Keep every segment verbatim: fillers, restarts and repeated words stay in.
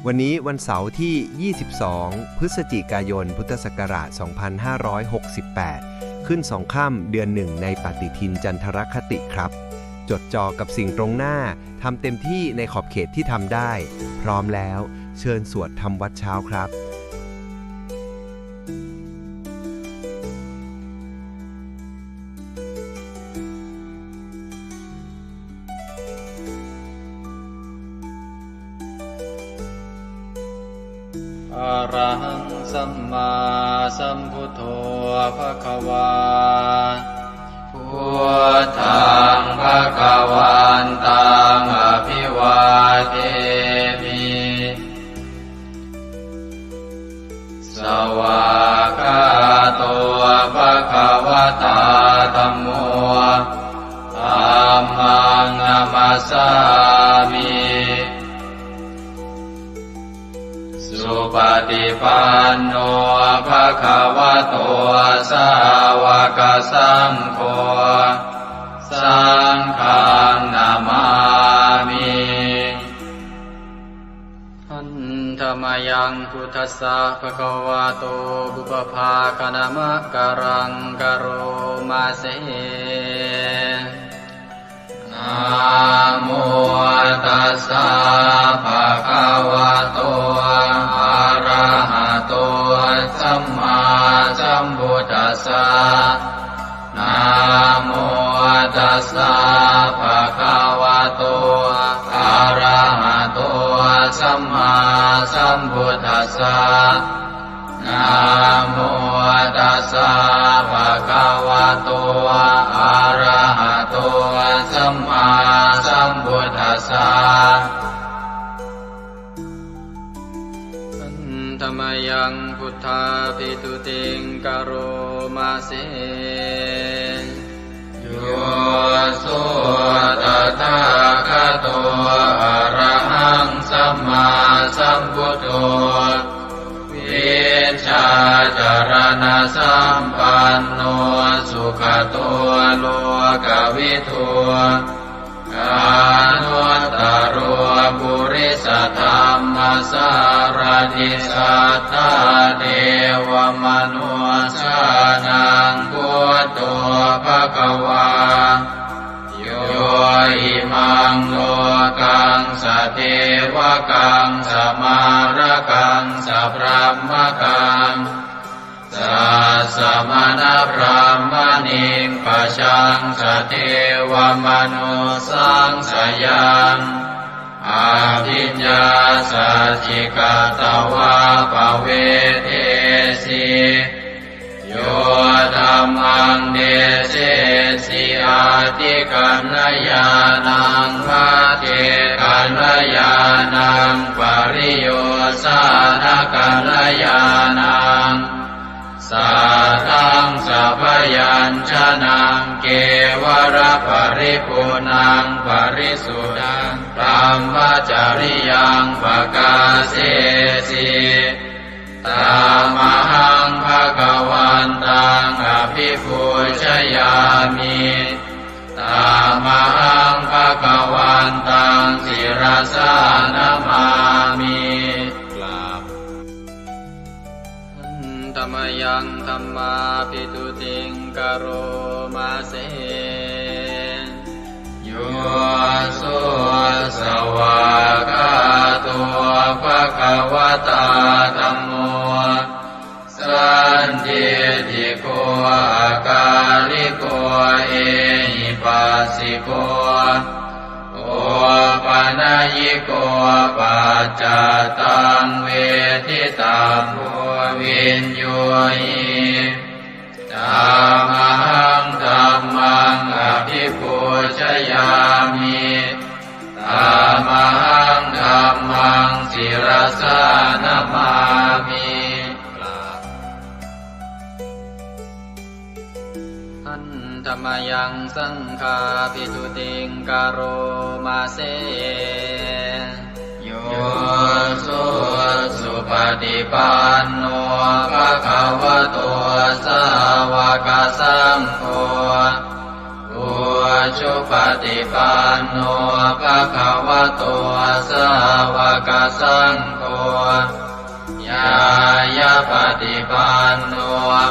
วันนี้วันเสาร์ที่ ยี่สิบสอง พฤศจิกายน พุทธศักราช สองพันห้าร้อยหกสิบแปด ขึ้นสองค่ำเดือนหนึ่งในปฏิทินจันทรคติครับ จดจ่อกับสิ่งตรงหน้า ทำเต็มที่ในขอบเขตที่ทำได้ พร้อมแล้ว เชิญสวดทำวัตรเช้าครับ Arahaṃ sammāsambuddho bhagavā. Buddhaṃ bhagavantaṃ abhivādemi. Svākkhāto bhagavatā dhammo. Dhammaṃ namassāmi. Supaṭipanno bhagavato sāvakasaṅgho. Saṅghaṃ namāmi. Handa mayaṃ buddhassa bhagavato pubbabhāganamakāraṃ karoma se. Namo tassa bhagavato arahato sammāsambuddhassa. Namo tassa bhagavato arahato sammāsambuddhassa. Namo tassa bhagavato arahato sammāsambuddhassa. Handa mayaṃ buddhābhistutiṃ karoma se. Yo so tathāgato arahaṃ sammāsambuddho, vijjācaraṇasampanno sugato lokavidū, anuttaro purisadammasārathi satthā devamanussānaṃ buddho bhagavā. Yo imaṃ lokaṃ sadevakaṃ samārakaṃ sabrahmakaṃ sassamaṇabrāhmaṇiṃ pajaṃ sadevamanussānaṃ sayaṃ abhiññāsacchikatvā pavedesi. Yo dhammaṃ desesi atthikaṇhāyānaṃ paccekakaṇhāyānaṃ pariyosānakaṇhāyānaṃ saddaṃ sabyañjanaṃ kevalaparipuṇṇaṃ parisuddhaṃ brahmacariyaṃ pakāsesi. Tamahaṃ bhagavantaṃ abhipūjayāmi. Tamahaṃ bhagavantaṃ sirasā namāmi. กราบ Handa mayaṃ dhammābhistutiṃ karoma se. Yo so svākkhāto bhagavatā dhammo, sandiṭṭhiko akāliko ehipassiko opanayiko paccattaṃ veditabbo viññūhi. Tamahaṃ dhammaṃ abhipūjayāmi. Tamahaṃ dhammaṃ sirasā namāmi. Handa mayaṃ saṅghābhistutiṃ karoma se. Yo so supaṭipanno bhagavato sāva sāvakasaṅgho, ujupaṭipanno bhagavato sāvakasaṅgho, ñāyapaṭipanno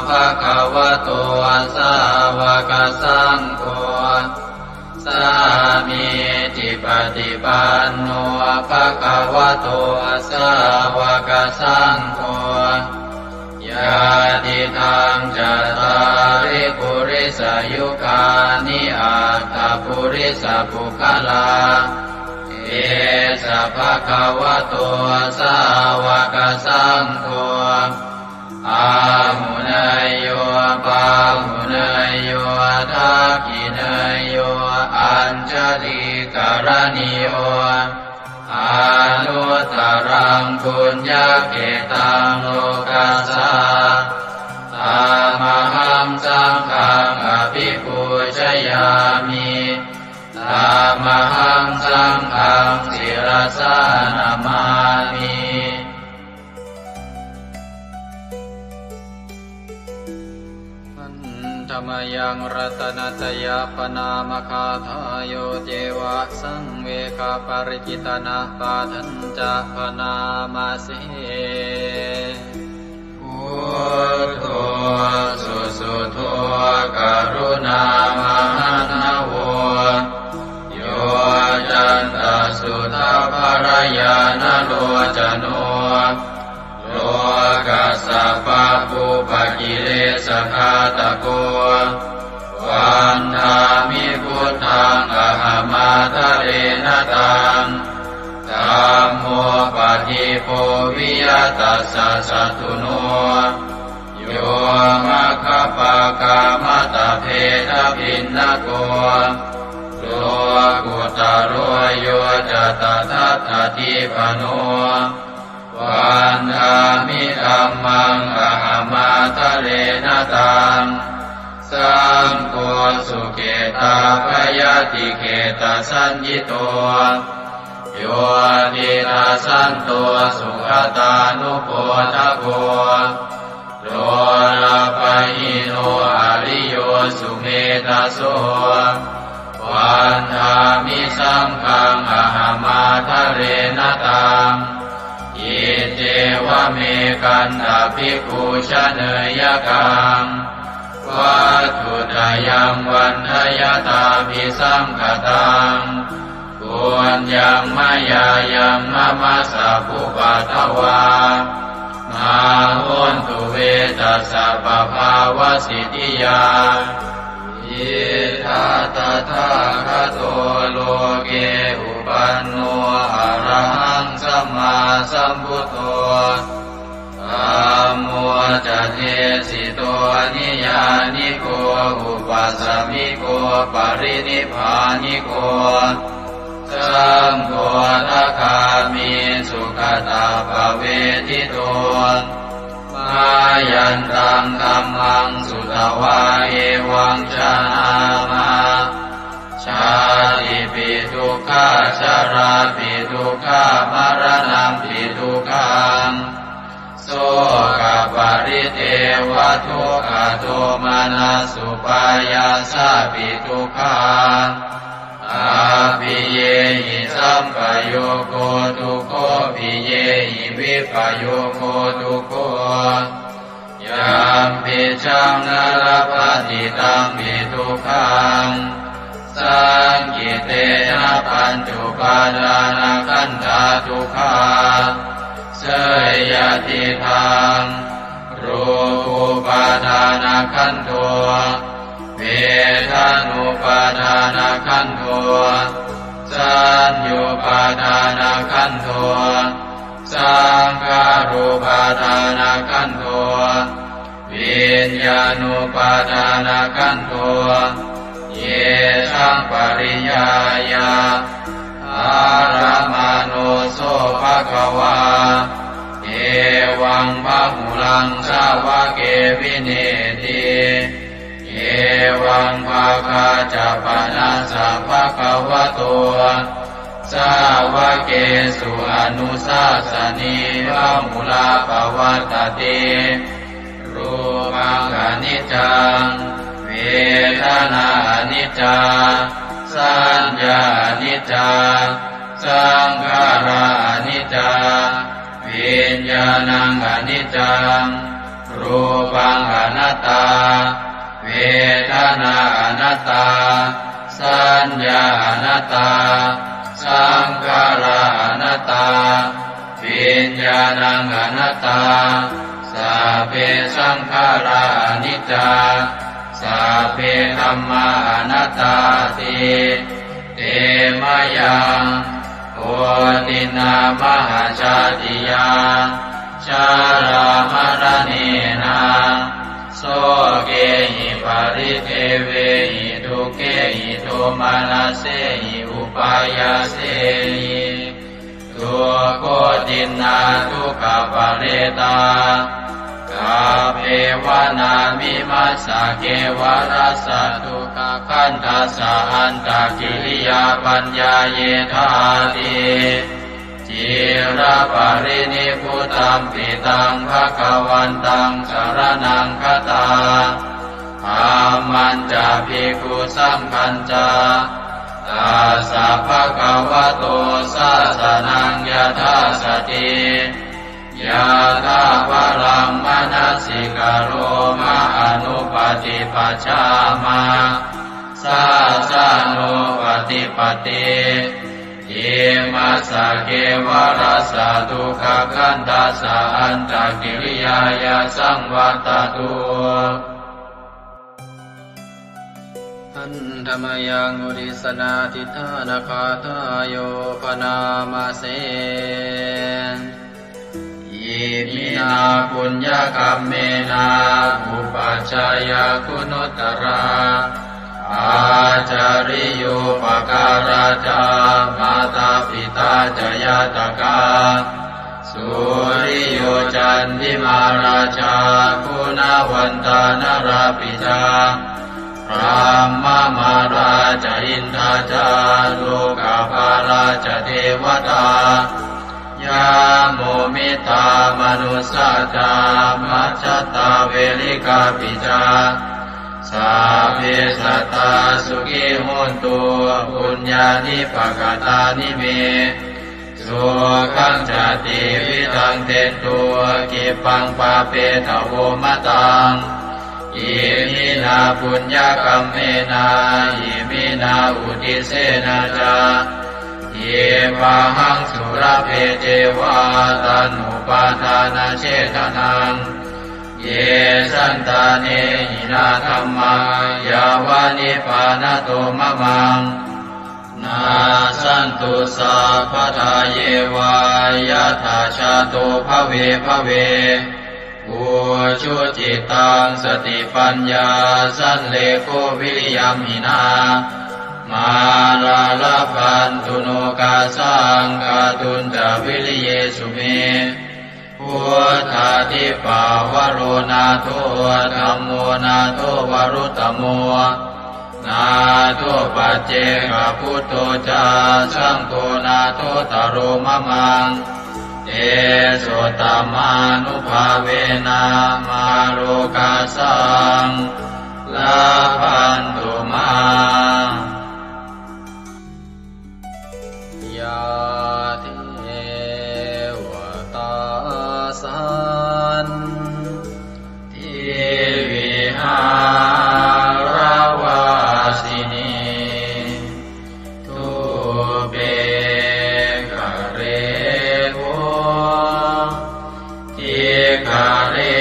bhagavato sāvakasaṅgho, sāmīcipaṭipanno bhagavato sāvakasaṅgho, yadidaṃ cattāri purisayugāni aṭṭha purisapuggalā, esa bhagavato sāvakasaṅgho, āhuneyyo pāhuneyyo dakkhiṇeyyo añjalikaraṇīyo, anuttaraṃ puññakkhettaṃ lokassā. Tamahaṃ saṅghaṃ abhipūjayāmi. Tamahaṃ saṅghaṃ sirasā namāmi. Handa mayaṃ ratanattayappaṇāmagāthā, yo ceva saṃvegaparicittanapāṭhañca bhaṇāma se. Buddho susuddho karuṇāmahaṇṇavo, yoccantasuddhabbarañāṇalocano, lokassa pabbupakilesagāthako, vandāmi buddhaṃ ahamādarena taṃ. Dhammo padīpo viya tassa satthuno, yo maggapākamattabhedabhinnako, lokuttaro yo ca tadattadīpano, vandāmi dhammaṃ ahamādarena taṃ. Saṅgho sukhitavayadikhettasaññito, yo tiṇṇassanto sugatānubodhako, lolapahīno ariyo sumedhaso, vandāmi saṅghaṃ ahamādarena taṃ. Iccevamekantā bhikkhu janeyya kaṃ, vatthuttayaṃ vandayattābhisaṅkhatāṃ, puññaṃ mayā yaṃ mama sabbupaddavā, mā hontu ve tassa pabhāvasiddhiyā. Idha tathāgato loke upanno arahaṃ sammāsambuddho, dhammo ca desito niyyāniko upasamiko parinibbāniko, saṅgho sakāmi sugatappavedito. Mayantaṃ dhammaṃ sutvā evaṃ janāma, jātipi dukkhā jarāpi dukkhā maraṇampi dukkhaṃ, sokaparidevadukkhadomanassupāyāsāpi dukkhā, appiyehi sampayogo dukkho, piyehi vippayogo dukkho, yampicchaṃ na labhati tampi dukkhaṃ, saṅkhittena pañcupādānakkhandhā dukkhā. Seyyathidaṃ, rūpupādānakkhandho, vedanupādānakkhandho, saññupādānakkhandho, saṅkhārupādānakkhandho, viññāṇupādānakkhandho. Yesaṃ pariññāya ārāmaṇo so bhagavā, evaṃ bahulaṃ sāvake vineeti. Evaṃ bhāgā ca panassa bhagavato sāvakesu anussāsanī bahulā pavattati. Rūpaṃ khaṇi niccaṃ, vedanā aniccā, saññā aniccā, saṅkhārā aniccā, viññāṇaṃ aniccaṃ, rūpaṃ anattā, vedanā anattā, saññā anattā, saṅkhārā anattā, viññāṇaṃ anattā, sabbe saṅkhārā aniccā, sabbe dhammā anattāti. Te mayaṃ otiṇṇā mahāsātiyā, jarāmaraṇena, sokehi paridevehi dukkhehi domanassehi upāyāsehi, dukkhotiṇṇā dukkhaparetā, kappevāna vimassa kevalassa dukkhakandhassa antakiriyā paññāyedhāti. Ciraparinibbutampi taṃ bhagavantaṃ saraṇaṃ gatā, dhammañca bhikkhusaṅghañca, tassa bhagavato sāsanaṃ yathā sati, yathābalaṃ manasikaroma anupaṭipajjāma, sāsanūpaṭipatti. Imassa kevalassa dukkhakandhassa antakiriyāya saṃvattatu. Handa mayaṃ uddissanādhiṭṭhānagāthāyo bhaṇāma se. Iminā puññakammena upajjhāyā guṇuttarā, ācariyūpakārā ca mātā pitā ca ñātakā, suriyo candimā rājā guṇavantā narāpi ca, brahmamārā ca indā ca lokapālā ca devatā, yamo mittā manussā ca majjhattā verikāpi ca, sabbe sattā sukhī hontu puññāni pakatāni me, sukhañca tividhaṃ dentu khippaṃ pāpetha vomataṃ. Iminā puññakammena iminā uddissena ca khippāhaṃ sulabhe ceva taṇhupādānachedanaṃ. Ye santāne hinā dhammā yāva nibbānato mamaṃ, nassantu sabbadā yeva yattha jāto bhave bhave. Ujucittaṃ satipaññā sallekho viriyamhinā, mārā labhantu nokāsaṃ kātuñca viriyesu me. Buddhādhipavaro nātho, dhammo nātho varuttamo, nātho paccekabuddho ca, saṅgho nāthottaro mamaṃ. Tesottamānubhāvena mārokāsaṃ labhantu mā. Yā devatā santivihāravāsinī, thūpe ghare bodhighare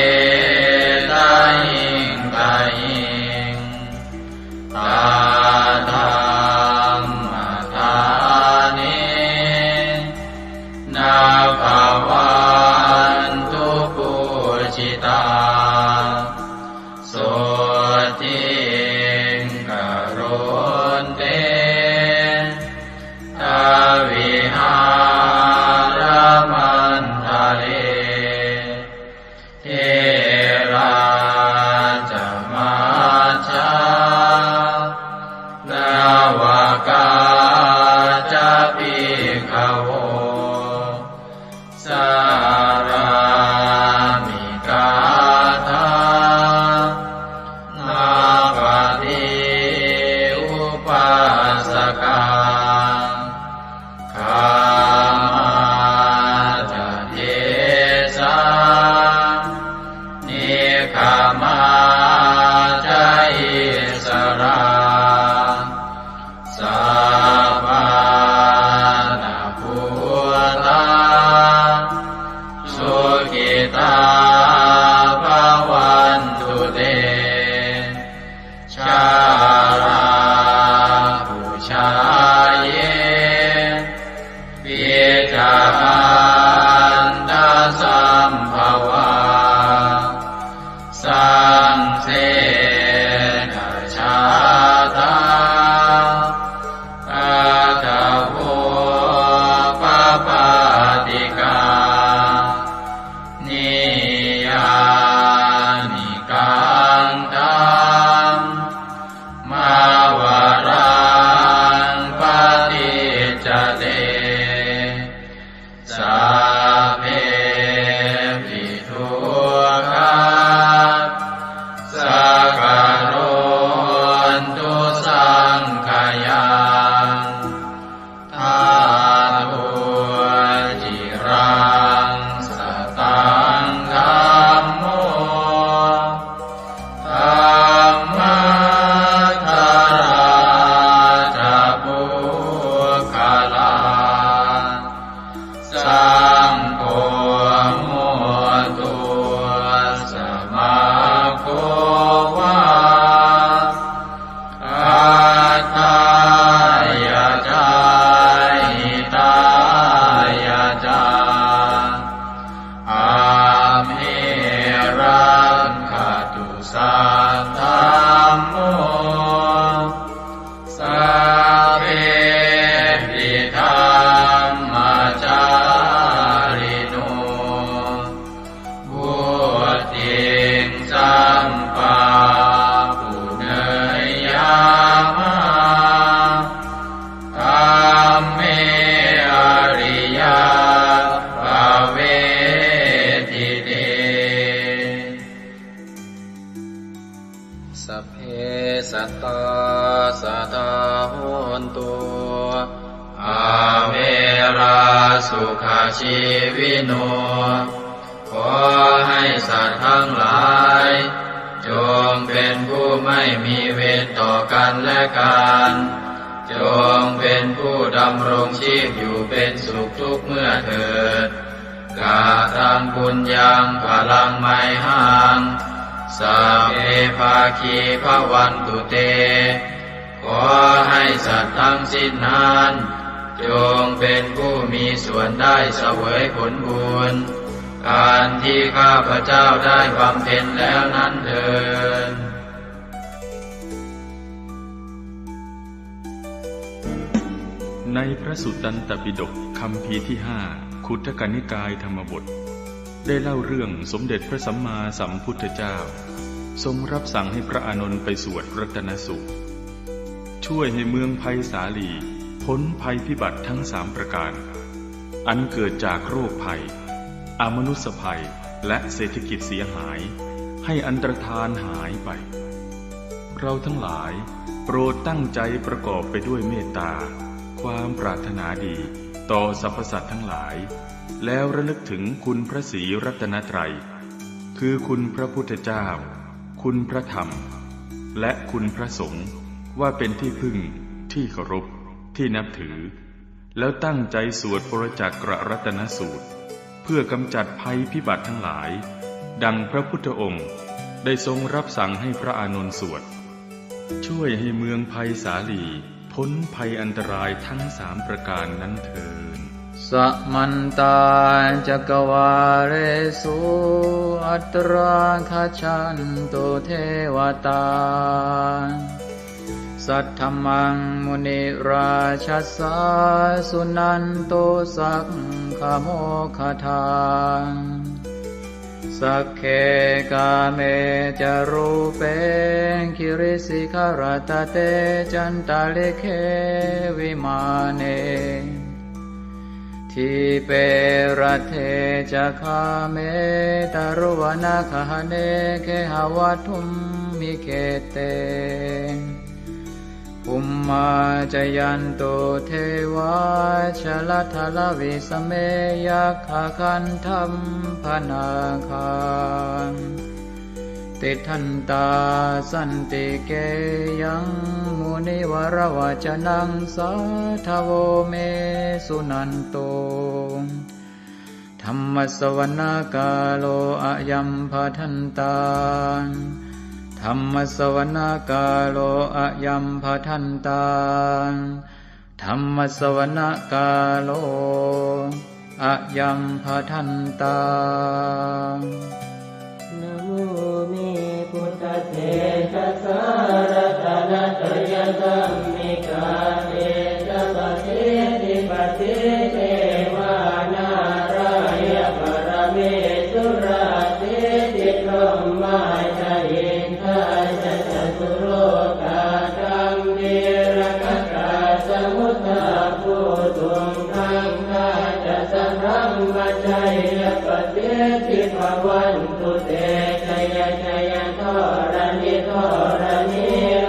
tahiṃ tahiṃ, Samā ca issarā, sappāṇabhūtā, sukhitā bhavantu te. Jalābujā yepi ca aṇḍasambhavā, saṃsedajātā athavopapātikā, niyyānikaṃ dhammavaraṃ paṭicca te, sabbepi dukkhā sakarontu saṅkhayaṃ. Ṭhātu ciraṃ sataṃ dhammo, dhammaddharā ca puggalā, saṅgho hotu samaggo va, atthāya ca hitāya ca. Amhe rakkhatu saddhammo, sabbepi dhammacārino, vuḍḍhiṃ sampāpuṇeyyāma, dhamme ariyappavedite. Sabbe sattā sadā hontu, averā sukhajīvino. ขอให้สัตว์ทั้งหลาย จงเป็นผู้ไม่มีเวรต่อกันและกัน จงเป็นผู้ดำรงชีพอยู่เป็นสุขทุกเมื่อเถิด Kataṃ puññaṃ phalaṃ mayhaṃ, sabbe bhāgī bhavantu te. ขอให้สัตว์ทั้งสิ้นนั้น จงเป็นผู้มีส่วนได้เสวยผลบุญ อันที่ข้าพเจ้าได้บำเพ็ญแล้วนั้นเทอญ ในพระสุตตันตปิฎกคัมภีร์ที่ห้า ขุททกนิกายธรรมบท ได้เล่าเรื่องสมเด็จพระสัมมาสัมพุทธเจ้า ทรงรับสั่งให้พระอานนท์ไปสวดรัตนสูตร ช่วยให้เมืองไพศาลีพ้นภัยพิบัติทั้งสามประการ อันเกิดจากโรคภัย อมนุสสภัย และเศรษฐกิจเสียหาย ให้อันตรธานหายไป เราทั้งหลายโปรดตั้งใจประกอบไปด้วยเมตตา ความปรารถนาดีต่อสรรพสัตว์ทั้งหลาย แล้วระลึกถึงคุณพระศรีรัตนตรัย คือคุณพระพุทธเจ้า คุณพระธรรม และคุณพระสงฆ์ ว่าเป็นที่พึ่ง ที่เคารพ ที่นับถือ แล้วตั้งใจสวดปรจจักรรัตนสูตร เพื่อกำจัดภัยพิบัติทั้งหลาย ดังพระพุทธองค์ได้ทรงรับสั่งให้พระอานนท์สวด ช่วยให้เมืองไพศาลีพ้นภัยอันตรายทั้งสามประการนั้นเทอญ Samantā cakkavāḷesu atrāgacchantu devatā. Saddhammaṃ munirājassa suṇantu saggamokkhadaṃ. Sagge kāme ca rūpe girisikharataṭe cantalikkhe vimāne. Dīpe raṭṭhe ca gāme taruvanagahane gehavatthumhi khette. Bhummā cāyantu devā jalathalavisame yakkhagandhabbanāgā. tiṭṭhantā santike yaṃ munivaravacanaṃ sādhavo me suṇantu. Dhammassavanakālo ayambhadantā. Dhammassavanakālo ayambhadantā. Dhammassavanakālo ayambhadantā. Namo me buddhatejasā ratanattayadhammikā tejapasiddhi pasīdevā nārāya paramesurā siddhibrahmā ca indā ca catulokā gambhīrakkhakā samuddā bhūtuṃ gaṅgā ca sabrahmajayya pasiddhi bhavantu te. Jaya jaya dharaṇi dharaṇī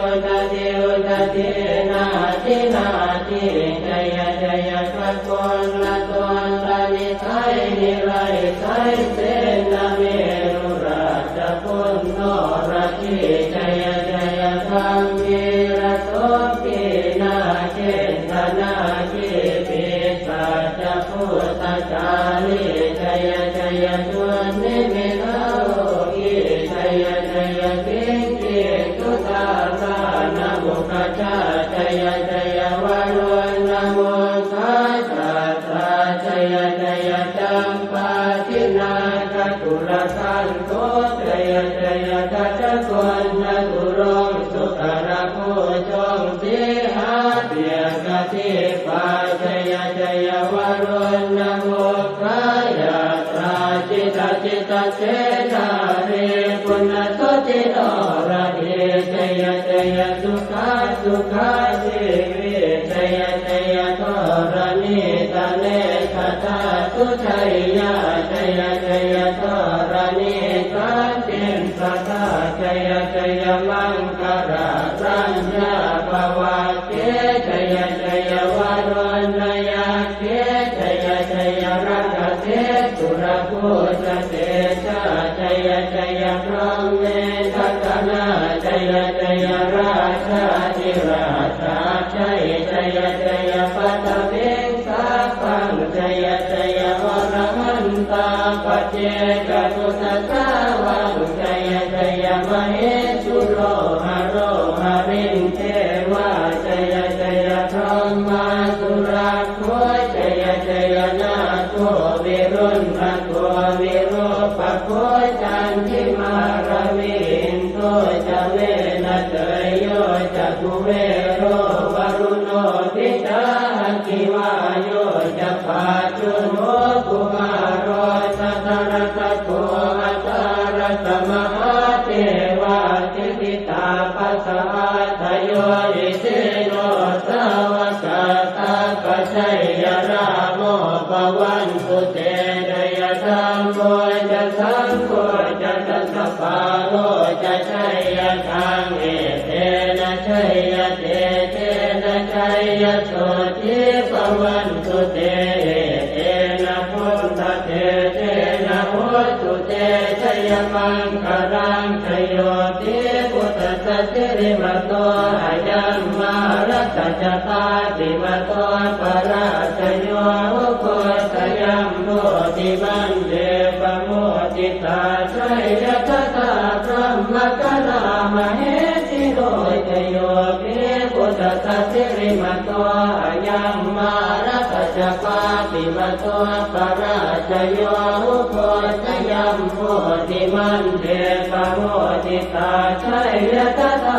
udadhi udadhī nadi nadī jaya jaya gaganalatantanisai nirayasai senamerurājaguṇ noradī jaya jaya gambhīrasombhī nāgendanāgī pisācabhūtakālī jaya jaya dunnimittarogī jaya jaya siṅgī sudādānamukhajā jaya jaya varuṇamukhasātrā jaya jaya campādināgakulagantho jaya jaya gajagaṇaturaṅga sukarabhujaṅga sīhabyagghadīpā jaya jaya varuṇamukhayātrā jita jita senārī guṇasudhi noradī jaya jaya sukhā sukhā jīvī jaya jaya dharaṇītale sadā sujayyā jaya jaya dharaṇī santin sadā jaya jaya maṅkarāraññā bhavagge jaya jaya varuṇayakkhe jaya jaya rakkhase surabhujatejā jaya jaya brahmendagaṇā jaya jaya rājādhirājasājjai jaya jaya paṭhaviṃ sabbaṃ jaya jaya arahantā paccekabuddhasāvaṃ jaya jaya mahesuro haro harindevā jaya jaya brahmā surakkho jaya jaya nāgo viruḷhako virūpakkho candimā ravi indo ca venateyyo ca kuvero varuṇopi ca aggi vāyo ca pājuṇho kumāro dhataraṭṭhako aṭṭhārasa mahādevā siddhitāpasa-ādayo isino sāvakā sabbā jaya rāmo bhavantu te jaya dhammo ca saṅgho ca dasapālo ca jayakaṃ etena jayatejena jayasotthī bhavantu te etena buddhatejena hotu te jayamaṅgalaṃ jayo pi buddhassa sirīmato ayaṃ mārassa ca pāpimato parājayo ugghosayuṃ bodhimaṇḍe pamoditā jaya tadā brahmagaṇā mahesino jayo pi buddhassa sirīmato ayaṃ mārassa ca pāpimato parājayo ugghosayuṃ bodhimaṇḍe pamoditā jaya tadā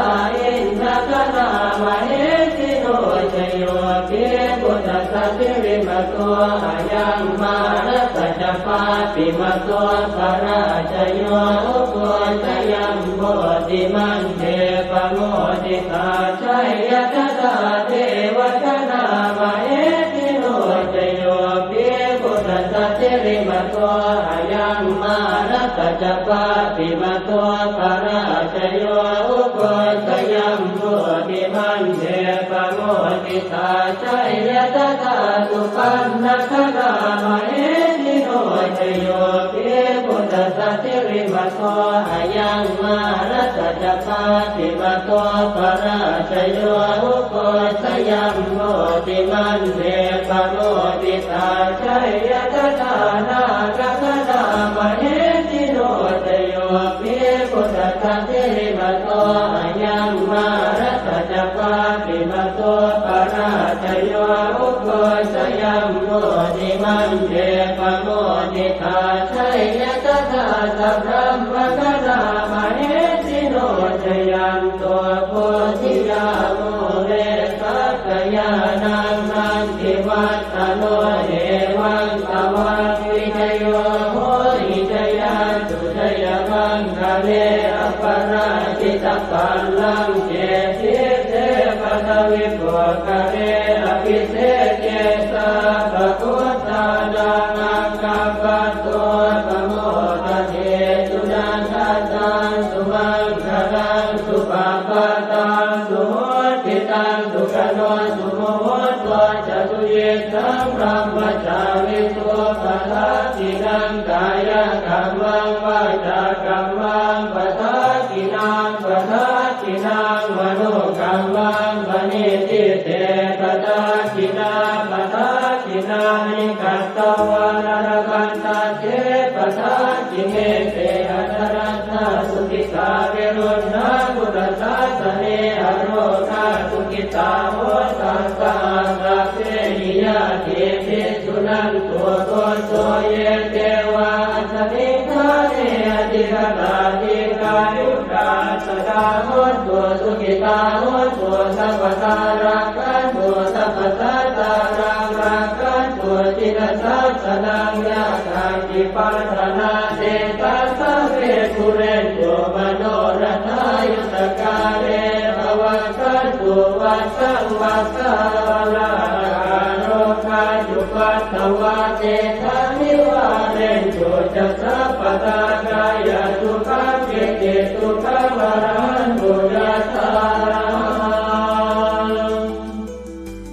indagaṇā mahesino jayo pi buddhassa sirīmato ayaṃ mārassa ca pāpimato parājayo ugghosayuṃ bodhimaṇḍe pamoditā jaya tadā devagaṇā mahesino jayo pi buddhassa sirīmato ayaṃ mārassa ca pāpimato parājayo ugghosayuṃ bodhimaṇḍe pamoditā jaya tadā supaṇṇagaṇā mahesino jayo pi buddhassa sirīmato ayaṃ mā Mārassa ca pāpimato parājayo, ugghosayuṃ bodhimaṇḍe pamoditā, jaya tadā nāgagaṇā mahesino. Jayo hi buddhassa sirīmato ayaṃ, mārassa ca pāpimato parājayo, ugghosayuṃ bodhimaṇḍe pamoditā, jaya tadā sabrahmagaṇā mahesino. Jayanto bodhiyā mūle sakyānaṃ nandivaḍḍhano, evaṃ tvaṃ vijayo hohi jayassu jayamaṅgale, aparājitapallaṅke sīse paṭhavipokkhare, abhiseke sabbabuddhānaṃ aggappatto pamodati. Sunakkhattaṃ sumaṅgalaṃ supabhātaṃ suhuṭṭhitaṃ, sukhaṇo sumuhutto ca suyiṭṭhaṃ brahmacārisu, padakkhiṇaṃ kāyakammaṃ vācākammaṃ padakkhiṇaṃ, padakkhiṇaṃ manokammaṃ paṇidhī te padakkhiṇā, padakkhiṇāni katvāna labhantatthe padakkhiṇe. Te atthaladdhā sukhitā viruḷhā buddhasāsane, arogā sukhitā hotha saha sabbehi ñātibhi. Suṇantu bhonto ye devā asmiṃ ṭhāne adhigatā, dīghāyukā sadā hontu, sukhitā hontu sabbadā, rakkhantu sabbasattānaṃ, rakkhantu jinasāsanaṃ. Yā kāci patthanā tesaṃ sabbe pūrentu manorathā, yuttakāle pavassantu vassaṃ vassā, ālāhakā rogā cupaddavā tesaṃ nivārentu ca sabbadā, kāyasukhaṃ cittisukhaṃ arahantu yathārahaṃ.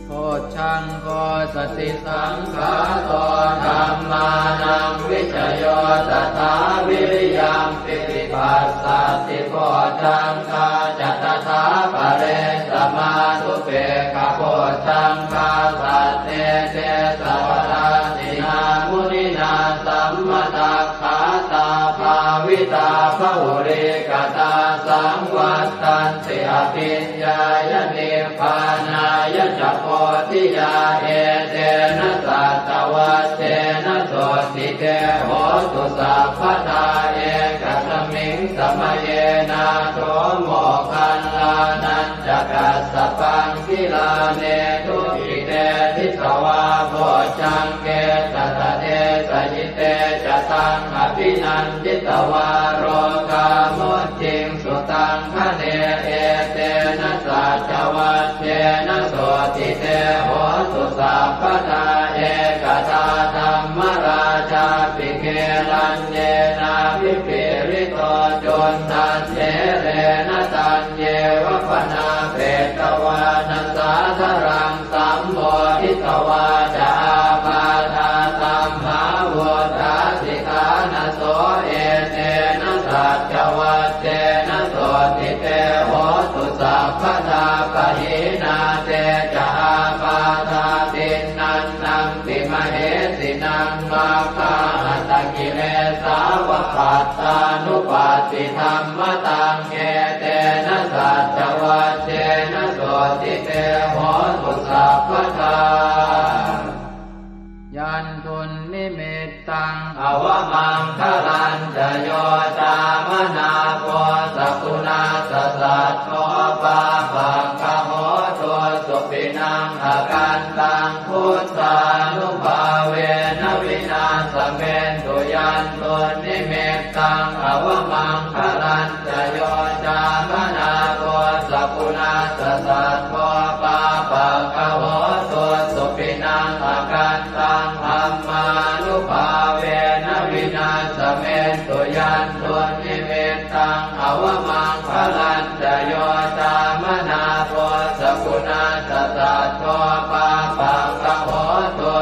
Bojjhaṅgo satisaṅkhāto dhammānaṃ vicayo tathā, viriyampīti passaddhi bojjhaṅgā ca tathāpare, samādhupekkhabojjhaṅgā sattete sabbadassinā, muninā sammadakkhātā bhāvitā bahulīkatā, saṃvattanti abhiññāya nibbānāya ca bodhiyā. Etena saccavajjena sotthi te hotu sabbadā, ekasmiṃ samaye nātho moggallānañca kassapaṃ, gilāne dukkhite disvā bojjhaṅge satta desayi. Te ca taṃ abhinanditvā rogā mucciṃsu taṅkhaṇe, etena saccavajjena sotthi te hotu sabbadā. Ekadā dhammarājāpi gelaññenābhipīḷito, cundattherena taññeva bhaṇāpetvāna sādaraṃ, sammoditvā ca ābādhā tamhā vuṭṭhāsi ṭhānaso, etena saccavajjena sotthi te hotu sabbadā. Pahīnā te ca ābādhā tiṇṇannampi mahesinaṃ, maggāhatakilesāva pattānuppattidhammataṃ, etena saccavajjena sotthi te hotu sabbadā. Yandunnimittaṃ avamaṅgalañca yo cāmanāpo sakuṇassa saddo, pāpaggaho dussupinaṃ akantaṃ, buddhānubhāvena vināsamentu. Yandunnimittaṃ avamaṅgalañca yo cāmanāpo sakuṇassa saddo, pāpaggaho dussupinaṃ akantaṃ, dhammānubhāvena vināsamentu. Yandunnimittaṃ avamaṅgalañca yo cāmanāpo sakuṇassa saddo, pāpaggaho du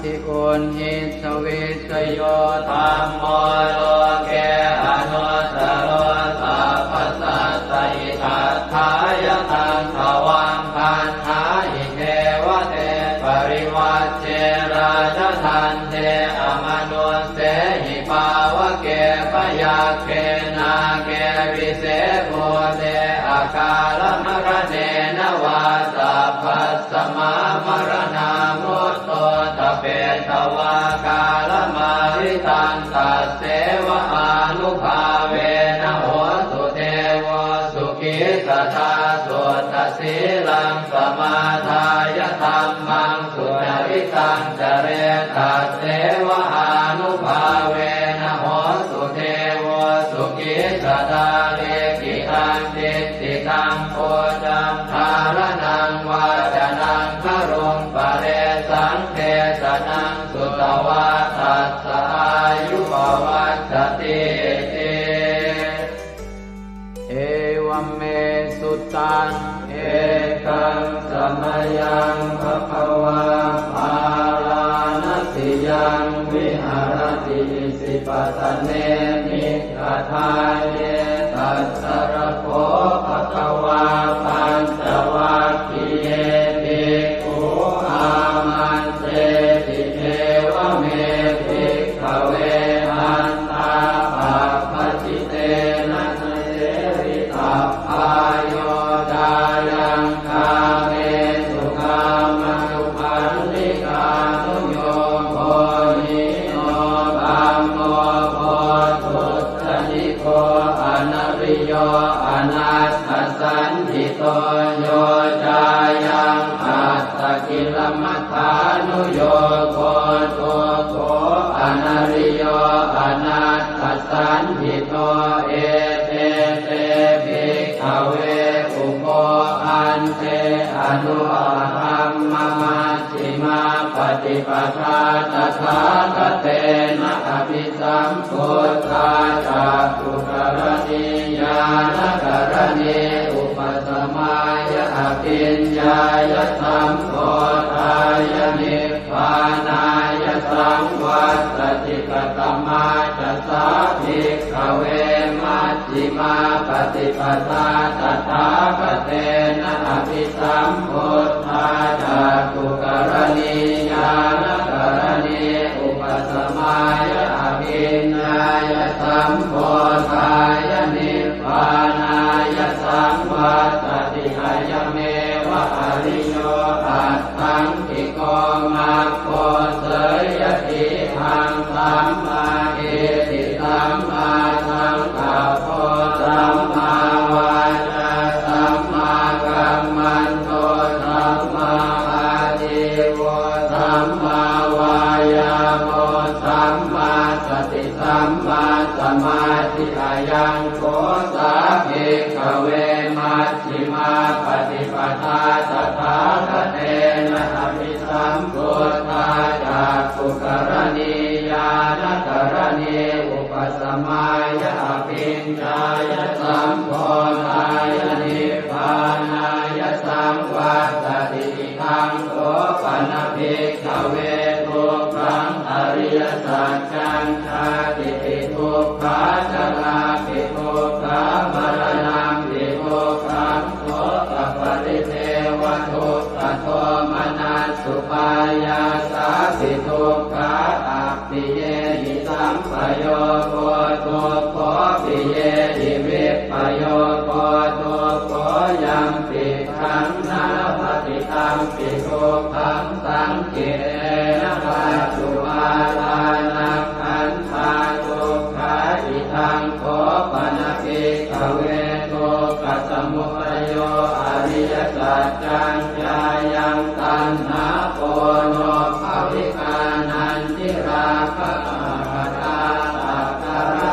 Uṇhissavissayo dhammo loke anuttaro sabbasattahitatthāya taṃ tvaṃ gaṇhāhi devate parivajje rājadaṇḍe amanussehi pāvake byagghe nāge vise bhūte akālamaraṇena vā sabbasmā maraṇā mutto ṭhapetvā kālamāritaṃ tasseva ānubhāvena hotu devo sukhī sadā. Suddhasīlaṃ samādāya dhammaṃ sucaritaṃ care tasseva ānubhāvena hotu devo sukhī sadā. Likkhitaṃ cintitaṃ pūjaṃ dhāraṇaṃ vācanaṃ garuṃ paresaṃ desanaṃ sutvā tassa āyu pavaḍḍhatīti. Evaṃ me sutaṃ. Ekaṃ samayaṃ bhagavā bārāṇasiyaṃ viharati isipatane migadāye. Tatra kho bhagavā pañcavaggiye bhikkhū āmantesi: Evaṃ me bhikkhave antā pabbajitena na sevitabbā, yo cāyaṃ kāmesu kāmasukhallikānuyogo hīno gammo pothujjaniko anariyo anatthasañhito, yo cāyaṃ attakilamathānuyogo dukkho anariyo anatthasañhito. Ete te bhikkhave ubho ante anupagamma majjhimā paṭipadā tathāgatena abhisambuddhā cakkhukaraṇī ñāṇakaraṇī upasamāya abhiññāya sambodhāya nibbānāya saṃvattati. Katamā ca sā bhikkhave maj jjhimā paṭipadā tathāgatena abhisambuddhā cakkhukaraṇī ñāṇakaraṇī upasamāya abhiññāya sambodhāya nibbānāya saṃvattati. Ayameva ariyo aṭṭhaṅgiko maggo, seyyathīdaṃ: sammādiṭṭhi sammāsaṅkappo sammāvācā sammākammanto sammāājīvo sammāvāyāmo sammāsati sammāsamādhi. Ayaṃ kho sā bhikkhave maj jjhimā paṭipadā tathāgatena abhisambuddhā cakkhukaraṇī ñāṇakaraṇī upasamāya abhiññāya sambodhāya nibbānāya saṃvattati. Idaṃ kho pana bhikkhave dukkhaṃ ariyasaccaṃ: jātipi dukkhā jarāpi dukkhā maraṇampi dukkhaṃ sokaparidevadukkhadomanassupāyāsāpi dukkhā, appiyehi sampayogo dukkho piyehi vippayogo dukkho, yampicchaṃ na labhati tampi dukkhaṃ saṅkhittena pañcupādānakkhandhā dukkhā. Idaṃ kho pana bhikkhave dukkhasamudayo ariyasaccaṃ: yāyaṃ taṇhā ponobbhavikā nandirāgasahagatā tatra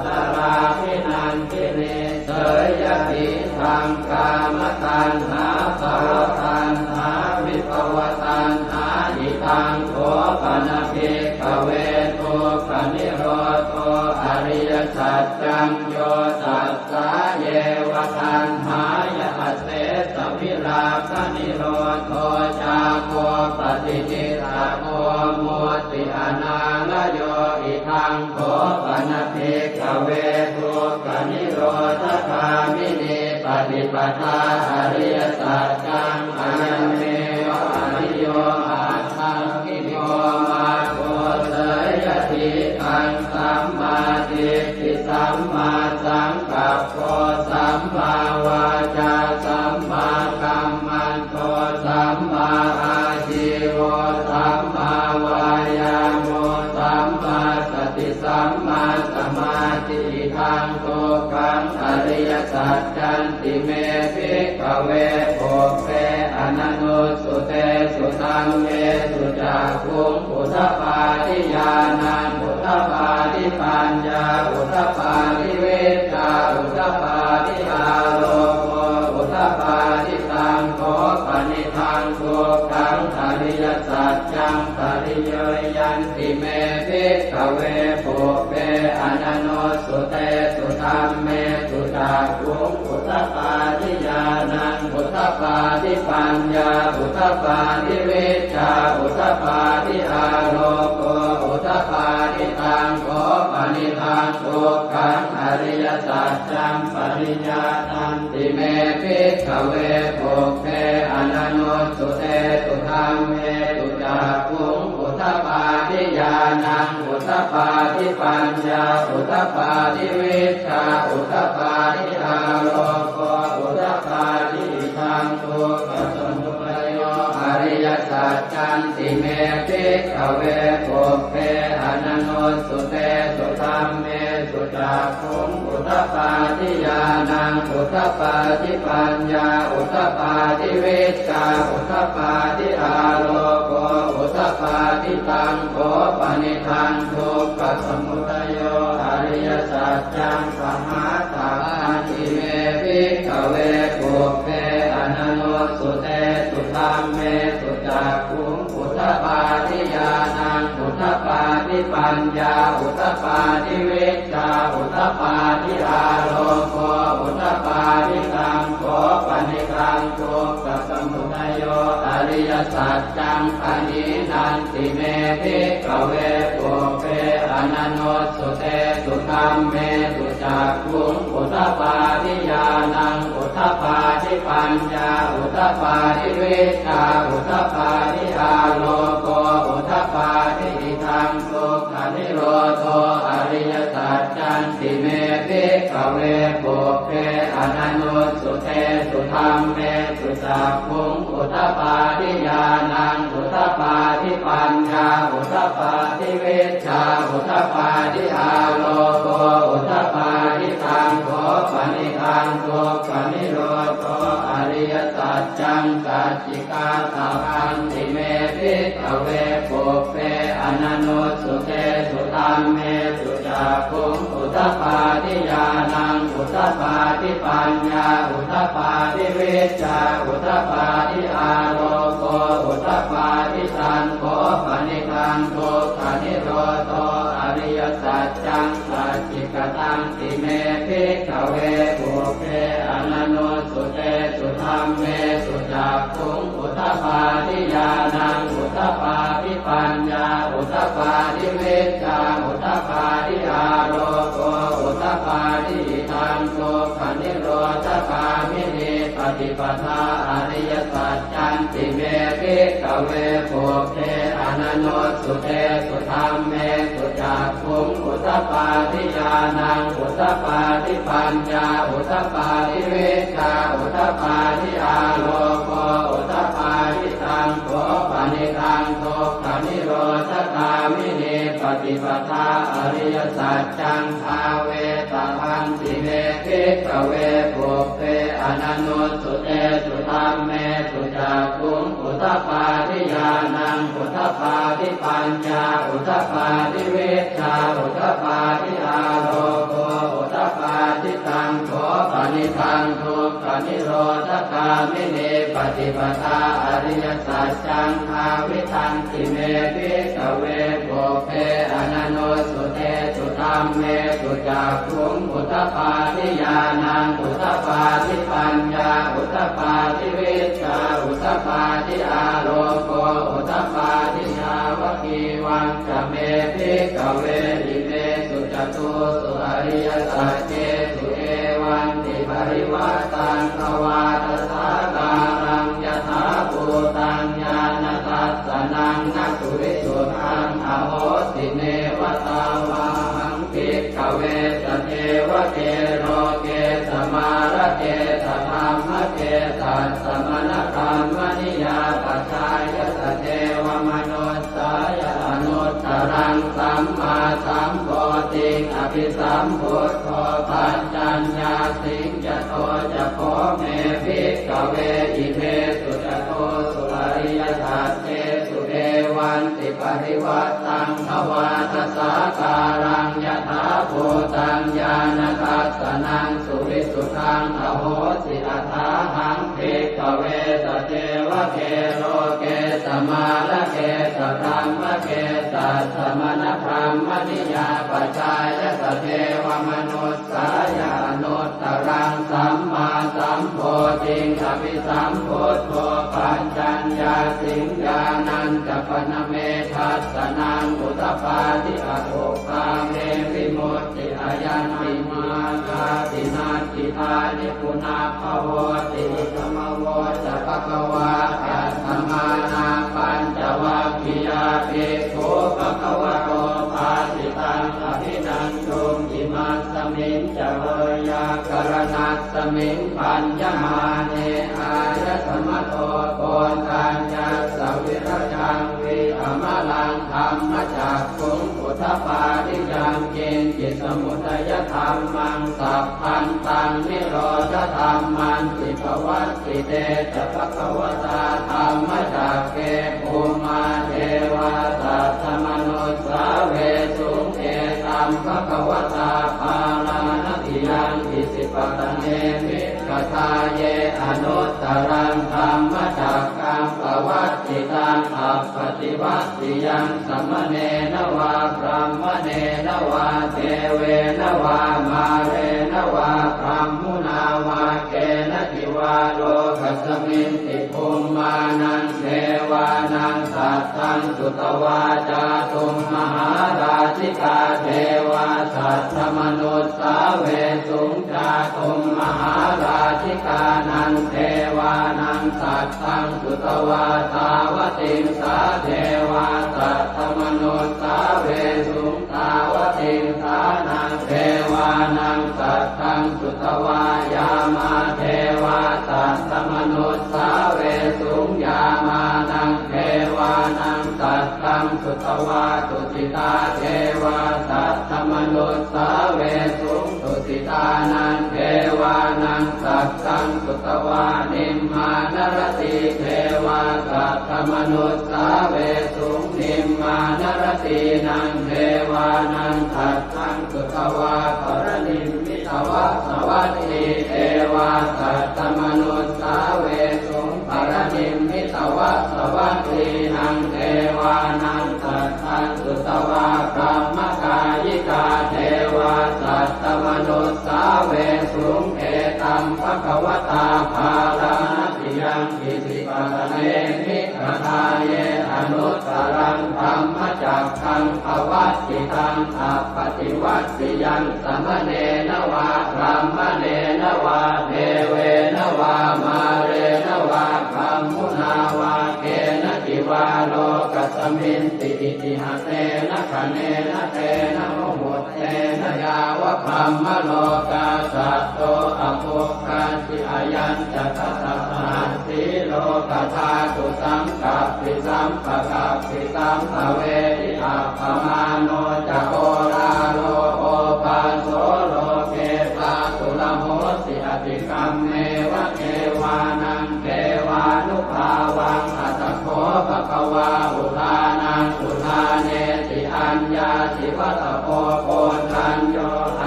tatrābhinandinī, seyyathīdaṃ: kāmataṇhā bhavataṇhā vibhavataṇhā. Idaṃ kho pana bhikkhave dukkhanirodho ariyasaccaṃ: yo tassāyeva taṇhāya asesavirāganirodho cāgo paṭi nissaggo mutti anālayo. Idaṃ kho pana bhikkhave dukkhanirodhagāminī paṭipadā ariyasaccaṃ. Ayameva ariyo aṭṭhaṅgiko maggo. Seyyathīdaṃ: sammādiṭṭhi sammāsaṅkappo sammāvācā sammākammanto sammāājīvo sammāvāyāmo sammāsati sammāsamādhi. Idaṃ dukkhaṃ ariyasaccanti me bhikkhave pubbe ananussutesu dhammesu cakkhuṃ udapādi ñāṇaṃ udapādi paññā udapādi vijjā udapādi āloko udapādi. Taṃ kho panidaṃ dukkhaṃ ariyasaccaṃ pariyāyanti me bhikkhave pubbe ananussutesu dhammesu cakkhuṃ udapādi ñāṇaṃ udapādi paññā udapādi vijjā udapādi āloko udapādi. Taṃ kho panidaṃ dukkhaṃ ariyasaccaṃ pariyāyanti me bhikkhave pubbe ananussutesu dhammesu cakkhuṃ udapādi ñāṇaṃ udapādi paññā udapādi vijjā udapādi āloko udapādi. Idaṃ dukkhasamudayo ariyasaccanti me bhikkhave pubbe ananussutesu dhammesu cakkhuṃ udapādi ñāṇaṃ udapādi paññā udapādi vijjā udapādi āloko udapādi. Taṃ kho panidaṃ dukkhasamudayo ariyasaccaṃ pahātabbanti me bhikkhave pubbe ananussutesu dhammesu cakkhuṃ udapādi ñāṇaṃ udapādi paññā udapādi vijjā udapādi āloko udapādi. Taṃ kho panidaṃ dukkhasamudayo ariyasaccaṃ pahīnanti me bhikkhave pubbe ananussutesu dhammesu cakkhuṃ udapādi ñāṇaṃ udapādi paññā udapādi vijjā udapādi āloko udapādi. Idaṃ dukkhanirodho ariyasaccanti me bhikkhave pubbe ananussutesu dhammesu cakkhuṃ udapādi ñāṇaṃ udapādi paññā udapādi vijjā udapādi āloko udapādi. Taṃ kho panidaṃ dukkhanirodho ariyasaccaṃ sacchikātabbanti me bhikkhave pubbe ananussutesu dhammesu cakkhuṃ udapādi ñāṇaṃ udapādi paññā udapādi vijjā udapādi āloko udapādi. Taṃ kho panidaṃ dukkhanirodho ariyasaccaṃ sacchikatanti me bhikkhave pubbe ananussutesu dhammesu cakkhuṃ udapādi ñāṇaṃ udapādi paññā udapādi vijjā udapādi āloko udapādi. Idaṃ dukkhanirodhagāminī paṭipadā ariyasaccanti me bhikkhave pubbe ananussutesu dhammesu cakkhuṃ udapādi ñāṇaṃ udapādi paññā udapādi vijjā udapādi āloko udapādi. Taṃ kho panidaṃ dukkhanirodhagāminī paṭipadā ariyasaccaṃ bhāvetabbanti me bhikkhave pubbe ananussutesu dhammesu cakkhuṃ udapādi ñāṇaṃ udapādi paññā udapādi vijjā udapādi āloko udapādi. Taṃ kho panidaṃ dukkhanirodhagāminī paṭipadā ariyasaccaṃ bhāvitanti me bhikkhave pubbe ananussutesu Dhammesu cakkhuṃ udapādi ñāṇaṃ udapādi paññā udapādi vijjā udapādi āloko udapādi. Yāvakīvañca me bhikkhave imesu catūsu ariyasaccesu evantiparivaṭṭaṃ dvādasākāraṃ yathābhūtaṃ ñāṇadassanaṃ na suvisuddhaṃ ahosi, neva tāvāhaṃ bhikkhave sadevake loke samārake sadhammake sassamaṇabrāhmaṇiyā pajāya sadevamanussāya anuttaraṃ sammāsambodhiṃ abhisambuddho paccaññāsiṃ. Yato ca kho me bhikkhave imesu catūsu ariyasaccesu evantiparivaṭṭaṃ dvādasākāraṃ yathābhūtaṃ ñāṇadassanaṃ suvisuddhaṃ ahosi, athāhaṃ bhikkhave sadevake loke samārake sadhammake sassamaṇabrāhmaṇiyā pajāya sadevamanussāya anuttaraṃ sammāsambodhiṃ abhisambuddho paccaññāsiṃ. Ñāṇañca pana me dassanaṃ udapādi, akuppā me vimutti, ayaṃ nibbānāti natthidāni punabbhavoti. Idamavoca bhagavā. Attamanā pañcavaggiyā bhikkhū bhagavato bhāsitaṃ abhinanduṃ. Imasmiñca veyyākaraṇasmiṃ bhaññamāne āyasmato Koṇḍaññassa virajaṃ vītamalaṃ dhammacakkhuṃ udapādi: yaṅkiñci samudayadhammaṃ sabbantaṃ nirodhadhammanti. Pavattite ca bhagavatā dhammacakke bhummā devā saddamanussāvesuṃ: etaṃ bhagavatā Bārāṇasiyaṃ Isipatane Migadāye anuttaraṃ dhammacakkaṃ pavattitaṃ appaṭivattiyaṃ samaṇena vā brāhmaṇena vā devena vā mārena vā brahmunā vā kenaci vā lokasminti bhummānaṃ devānaṃ saddaṃ sutvā cātummahārājikā devā saddamanussāvesuṃ. Cātummahārājikānaṃ devānaṃ saddaṃ sutvā tāvatiṃsā devā saddamanussāvesuṃ. Tāvatiṃsānaṃ devānaṃ saddaṃ sutvā yāmā devā saddamanussāvesuṃ. Yāmānaṃ devānaṃ saddaṃ sutvā tusitā devā saddamanussāvesuṃ. Tusitānaṃ devānaṃ saddaṃ sutvā nimmānaratī devā saddamanussāvesuṃ. Nimmānaratīnaṃ devānaṃ saddaṃ sutvā paranimmitavasavattī devā saddamanussāvesuṃ. Paranimmitavasavattīnaṃ devānaṃ saddaṃ sutvā brahmakāyikā devā saddamanussāvesuṃ. Etaṃ bhagavatā Bārāṇasiyaṃ Isipatane Migadāye anuttaraṃ dhammacakkaṃ pavattitaṃ appaṭivattiyaṃ samaṇena vā brāhmaṇena vā devena vā mārena vā brahmunā vā kenaci vā lokasminti itihasena khaṇena tena muhuttena yāva brahmalokā saddo abbhuggacchi. Ayañca dasasahassī lokadhātu saṅkappi sampakappi sampavedhi. Appamāṇo ca oḷāro obhāso loke pāturahosi atikkammeva devānaṃ devānubhāvaṃ. Atha kho bhagavā udānaṃ udānesi: Aññāsi vata bho Koṇḍañño,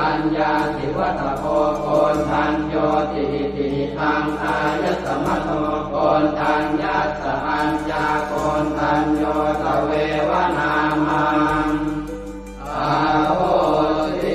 aññāsi vata bho Koṇḍaññoti. Iti hidaṃ āyasmato Koṇḍaññassa aññākoṇḍañño tveva nāmaṃ ahosi.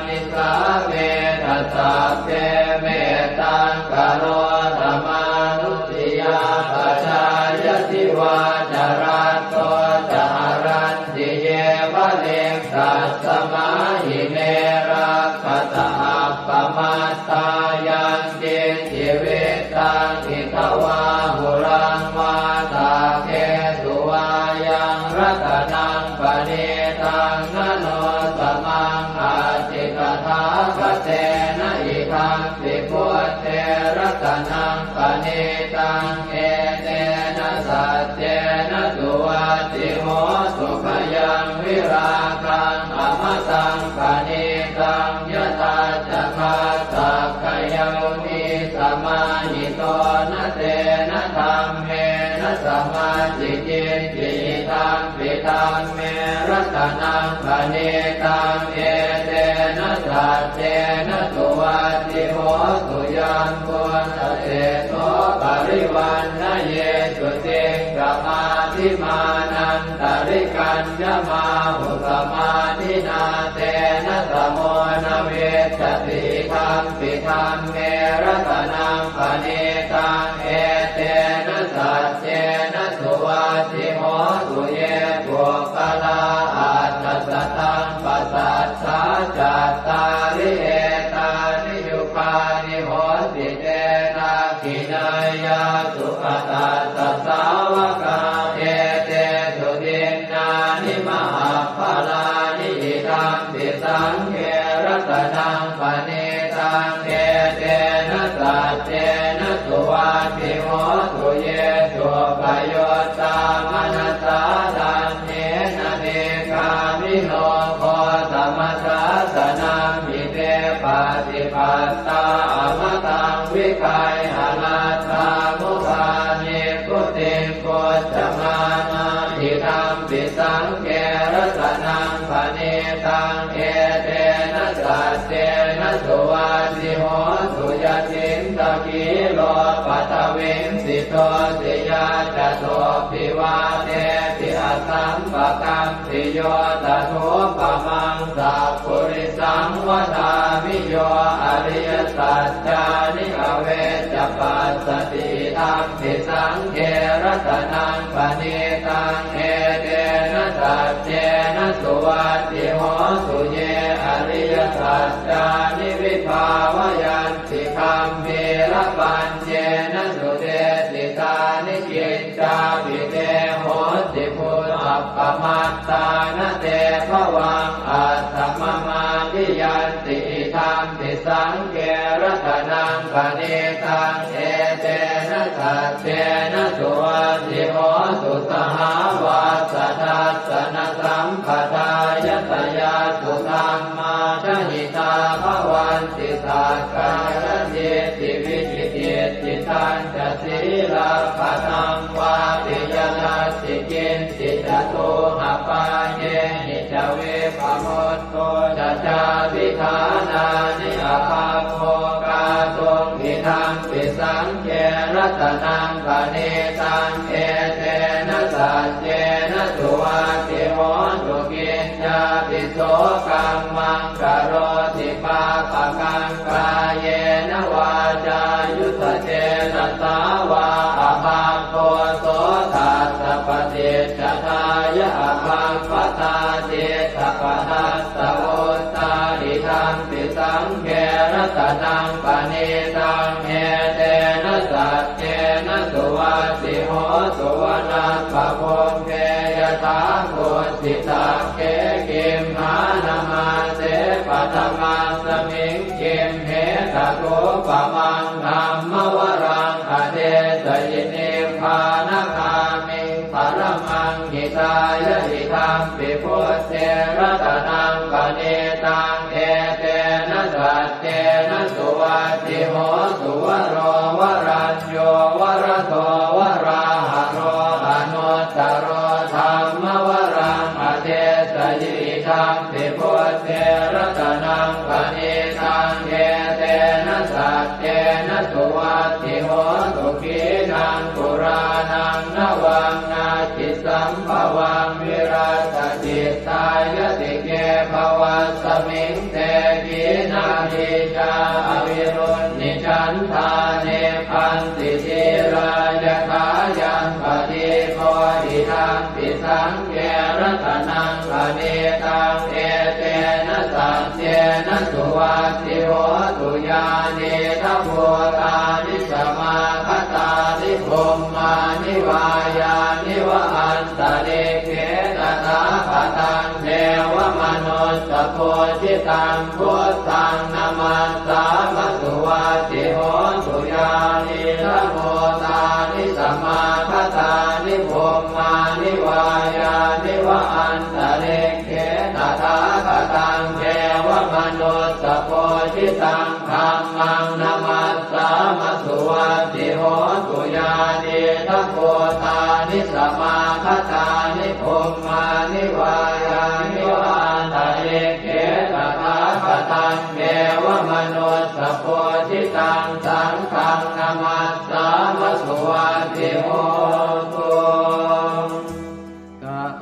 Nisāmetha sabbe mettaṃ karotha mānusiyā pajāya divā ca ratto ca haranti ye baliṃ tasmā hi ne rakkhasa appamattā. Yaṅkiñci vittaṃ idha vā huraṃ vā saggesu vā yaṃ ratanaṃ paṇītaṃ na no samaṃ atthi tathāgatena idampi buddhe ratanaṃ paṇītaṃ etena saccena suvatthi hotu. Khayaṃ virāgaṃ amataṃ paṇītaṃ yadajjhagā sakyamunī samāhito na tena dhammena samatthi kiñci idampi dhamme ratanaṃ paṇītaṃ etena saccena suvatthi hotu. Yambuddhaseṭṭho parivaṇṇayī suciṃ samādhimānantarikaññamāhu samādhinā tena samo na vijjati idampi dhamme ratanaṃ paṇītaṃ etena saccena suvatthi hotu. Ye puggalā aṭṭha sataṃ pasaṭṭhā cattāri etāni yugāni honti te dakkhiṇeyyā sugatassa sāvakā etesu dinnāni mahapphalāni idampi saṅghe ratanaṃ paṇītaṃ etena saccena suvatthi hotu. Ye suppayuttā manasā daḷhena nikkāmino gotamasāsanamhi te pattipattā amataṃ vigayha laddhā mudhā nibbutiṃ bhuñjamānā idampi saṅghe ratanaṃ paṇītaṃ etena saccena suvatthi hotu. Yacchittakhīlo paṭhaviṃ sito siyā catubbhi vātebhi asampakampiyo tathūpamaṃ sappurisaṃ vadāmi yo ariyasaccāni avecca passati idampi saṅghe ratanaṃ paṇītaṃ etena saccena suvatthi hotu. Ye ariyasaccāni vibhāvayanti gambhīrapaññena sudesitāni kiccāpi te honti bhu appamattā na te bhavaṃ aṭṭhamamādiyanti idampi saṅghe ratanaṃ paṇītaṃ etena saccena suvatthi hotu. Sahāvassa dassanasampadāya tayassu dhammā jahitā bhavanti sakkāyadiṭṭhi vicikicchitañca sīlabbataṃ vāpi yadatthi kiñci catūhapāyehi ca vippamutto ca cābhiṭhānāni abhabbo kātuṃ idampi saṅghe ratanaṃ paṇītaṃ etena saccena suvatthi hotu. Kiñcāpi so kammaṃ karoti pāpakaṃ kāyena vācāyuda cetasā vā abhabbo so tassa paṭicchadāya abhabbatā cittapadassavutthā idampi saṅghe ratanaṃ paṇītaṃ etena saccena suvatthi hotu. Vanappagumbe yathā kussisagge gimhānamāse paṭhamasmiṃ gimhe tathūpamaṃ dhammavaraṃ adesayi nibbānagāmiṃ paramaṃ hitāya idampi buddhe ratanaṃ paṇītaṃ etena saccena suvatthi hotu. Varo varañño varado varāharo anuttaro dhammavaraṃ adesayi idampi buddhe ratanaṃ paṇītaṃ etena saccena suvatthi hotu. Khīṇaṃ purāṇaṃ navaṃ natthi sambhavaṃ virattacittāyatike bhavasmiṃ te Nīcā avirūḷhichandā nibbanti dhīrā yathāyaṃ padīpo idampi saṅghe ratanaṃ paṇītaṃ etena saccena suvatthi hotu. Yānīdha bhūtāni samāgatāni bhummāni vā yāni va antalikkhe tathāgataṃ devamanussapūjitaṃ buddhaṃ namassāma suvatthi hotu. Yānīdha bhūtāni samāgatāni bhummāni vā yāni va antalikkhe tathāgataṃ devamanussapūjitaṃ dhammaṃ namassāma suvatthi hotu. Yānīdha bhūtāni samāgatāni bhummāni vā yāni va antalikkhe tathāgataṃ devamanussapūjitaṃ saṅghaṃ namassāma suvatthi hotu.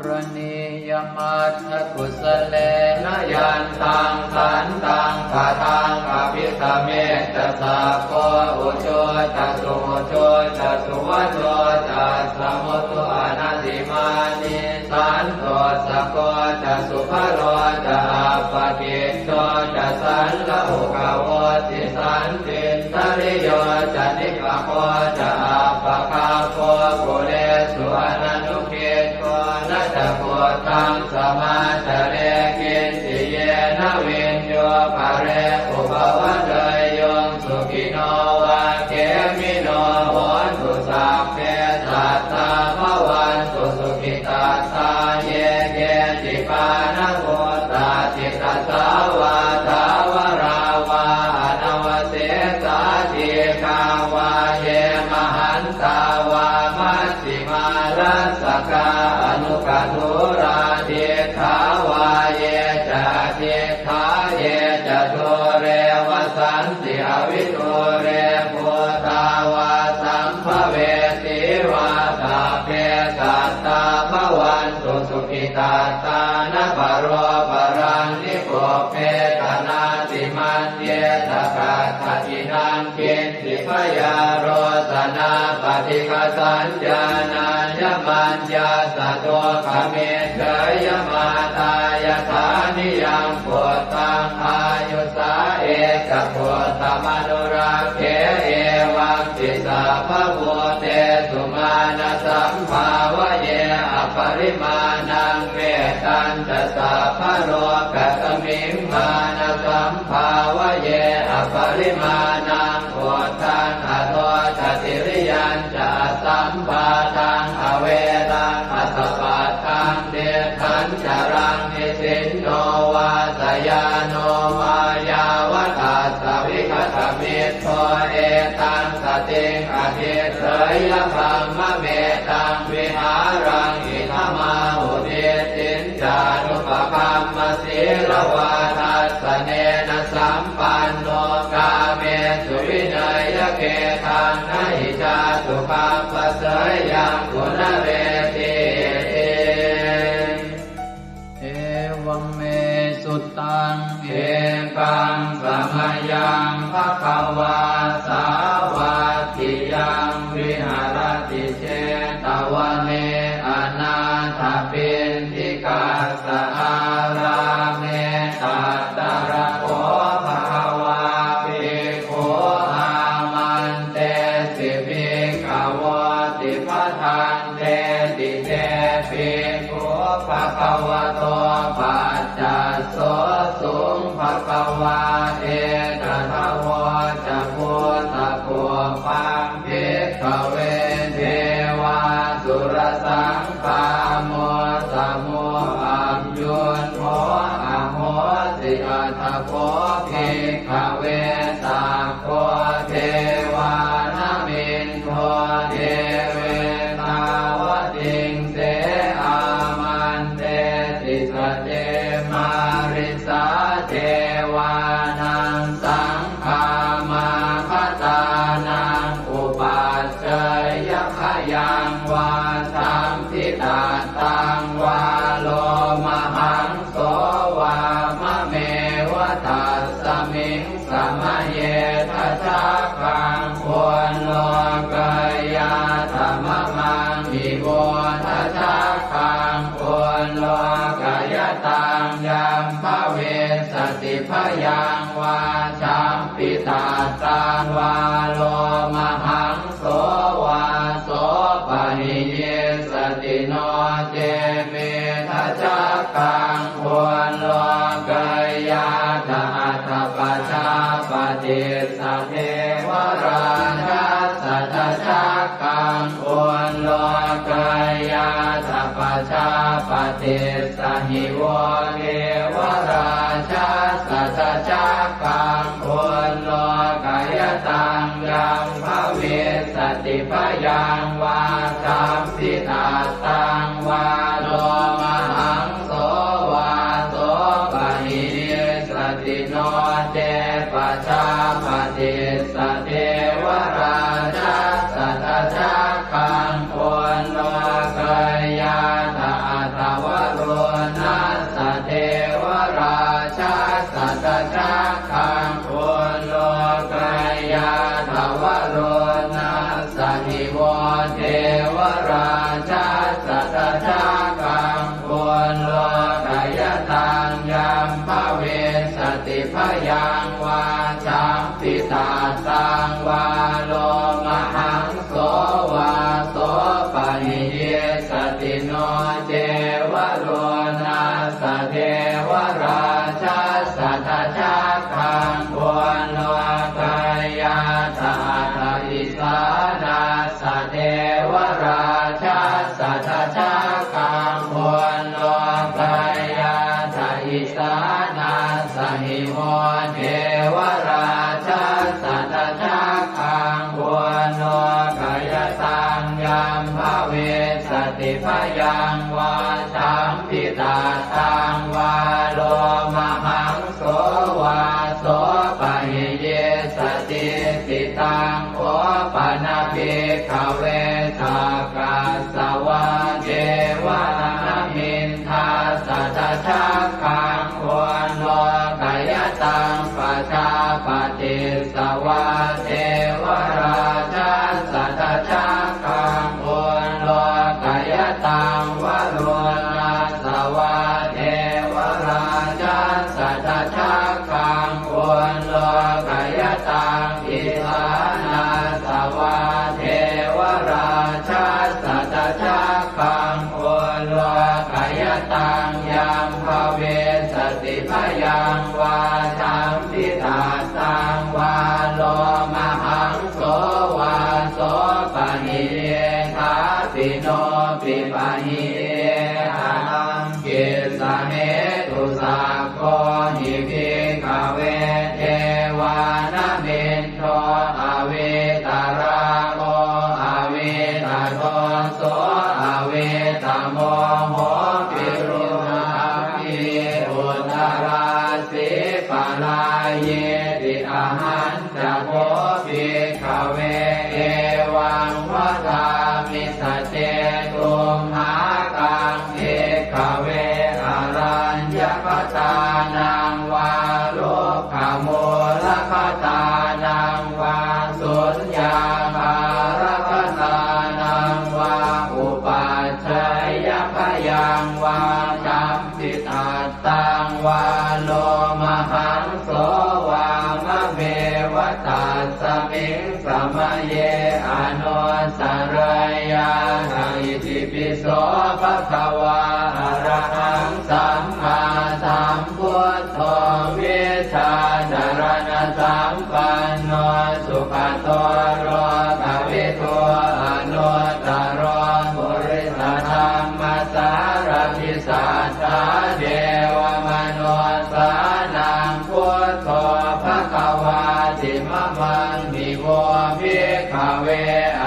Karaṇīyamatthakusalena yantaṃ santaṃ padaṃ abhisamecca sakko ujū ca suhujū ca suvaco cassa mudu anatimānī santussako ca subharo ca appakicco ca sallahukavutti santindriyo ca nipako ca appagabbho kulesu ananu giddho. Na ca khuddaṃ samācare kiñci yena viññū pare upavadeyyuṃ. Sukhino vā khemino hontu sabbe sattā bhavantu sukhitattā. Ye keci pāṇabhūtatthi tasā vā thāvarā vā anavasesā dīghā vā ye mahantā vā maj jhimā rassakā aṇukathūlā diṭṭhā vā ye ca adiṭṭhā ye ca dūre vasanti avidūre bhūtā vā sambhavesī vā sabbe sattā bhavantu sukhitattā. Na paro paraṃ nikubbetha nātimaññetha katthaci naṃ kiñ ci byārosanā paṭighasaññā nāññamaññassa dukkhamiccheyya. Mātā yathā niyaṃ puttaṃ āyusā ekaputtamanurakkhe evampi sabbabhūtesu mānasambhāvaye aparimāṇaṃ. Mettañca sabbalokasmiṃ mānasambhāvaye aparimāṇaṃ uddhaṃ adho ca tiriyañca asambādhaṃ averaṃ asapattaṃ. Tiṭṭhañcaraṃ nisinno vā sayāno vā yāvatassa vigatamiddho etaṃ satiṃ adhiṭṭheyya brahmametaṃ vihāraṃ idhamāhu. Diṭṭhiñ ca anupagamma sīlavā dassanena sampanno kāmesu vineyya gedhaṃ na hi jātu gabbhaseyyaṃ punaretīti. Evaṃ me sutaṃ. Ekaṃ samayaṃ bhagavā sāvatthiyaṃ viharati jetavane anāthapiṇḍikassa ārāme. Tatra kho bhagavā bhikkhū āmantesi bhikkhavoti. Bhadanteti te bhikkhū bhagavato paccassosuṃ. Bhagavā etadavoca. Bhūtapubbaṃ bhikkhave devāsurasaṅ gāmo samūhayuṃ kho ahosi. Atha kho bhikkhave sakko devānamindo devetāvatiṃse āmantesi. Sace mārisā devānaṃ saṅ gāmāgatānaṃ upaccayabhayaṃ vā sambhitattaṃ vā lomahaṃso vā mameva tassa Miṃ samaye dajaggaṃ ullokayātha mamaṃ ivo dajaggaṃ ullokayataṃ yaṃ bhavissati bhayaṃ vā champittattaṃ vā lomahaṃso vā sopahiyissati no ce me dajaggaṃ ullokayātha atha pajāpatissa devarājassa dajaggaṃ ullokayātha pajāpatissa hi vo devarājassa dajaggaṃ ullokayataṃ yaṃ bhavissati bhayaṃ vā champittattaṃ vā lomahaṃso vā sopahiyissati no ce pajāpatissa devarājassa dajaggaṃ ullokayātha atha varuṇassa devarājassa dajaggaṃ ullokayātha varuṇassa hi vo devarājassa dajaggaṃ ullokayataṃ yaṃ bhavissati bhayaṃ vā champittattaṃ vā lomahaṃso vā sopahiyissati no ce varuṇassa devarājassa dajaggaṃ ullokayātha atha isānassa devarājassa dajaggaṃ ullokayātha isānassa hi vo devarājassa dajaggaṃ ullokayataṃ yaṃ bhavissati bhayaṃ vā champittattaṃ vā lomahaṃso vā sopahiyissati. Taṃ kho pana bhikkhave sakkas savā devanāmiṃ dassa dajaggaṃ ullokayataṃ pajāpatissa vā devarājassa dajaggaṃ ullokayataṃ varuṇassa vā devarājassa dajaggaṃ ullokayataṃ isānassa vā devarājassa dajaggaṃ ullokayataṃ yaṃ bhavissati bhayaṃ vā champittattaṃ vā lomahaṃso vā sopahiyye thāpi no pipahiye haraṃ. Kissa hetu sakko hi bhikkhave devānamindo avītarāgo avītadoso avītamoho virūḷhakī uttarāsī parāyīti. Ahañ ca kho bhikkhave evaṃ vadāmi: Sacce tumhākaṃ bhikkhave araññakatānaṃ vā rukkhamūlakatānaṃ vā suññāgārakatānaṃ vā upajjhāyabhayaṃ vā champittattaṃ vā lomahaṃso vā mameva tasmiṃ samaye anussarayyātha. Itipi so bhagavā arahaṃ sammāsambuddho vijjācaraṇasampanno sugato lokavidū anuttaro purisadammasārathi satthā devamanussānaṃ buddho bhagavāti. Mamaṃ hi vo bhikkhave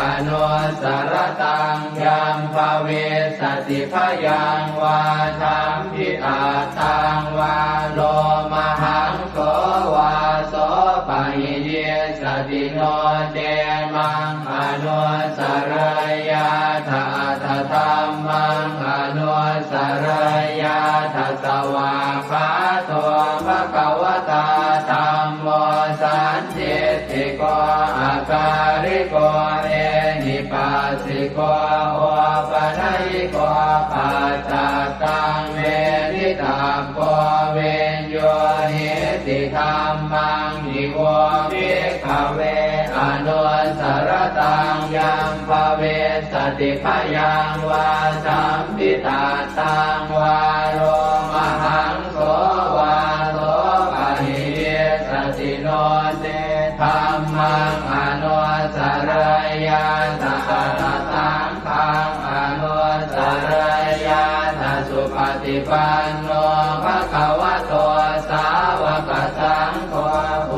anussarattaṃ yaṃ bhavissati bhayaṃ vā champittattaṃ vā lomahaṃso vā sopahiyissati no ce maṃ anussarayyātha atha dhammaṃ anussarayyātha. Svākkhāto bhagavatā dham sandiṭṭhiko akāliko ehipassiko opanayiko paccattaṃ veditabbo viññūhīti. Dhammaṃ hi vo bhikkhave anussaraṃ yaṃ bhavissati bhayaṃ vā sampittaṃ vā lomahaṃ so vā so pahīyissati no ce dhammaṃ anussarayyātha atha saṅghaṃ anussarayyātha. Supaṭipanno bhagavato sāvakasaṅgho,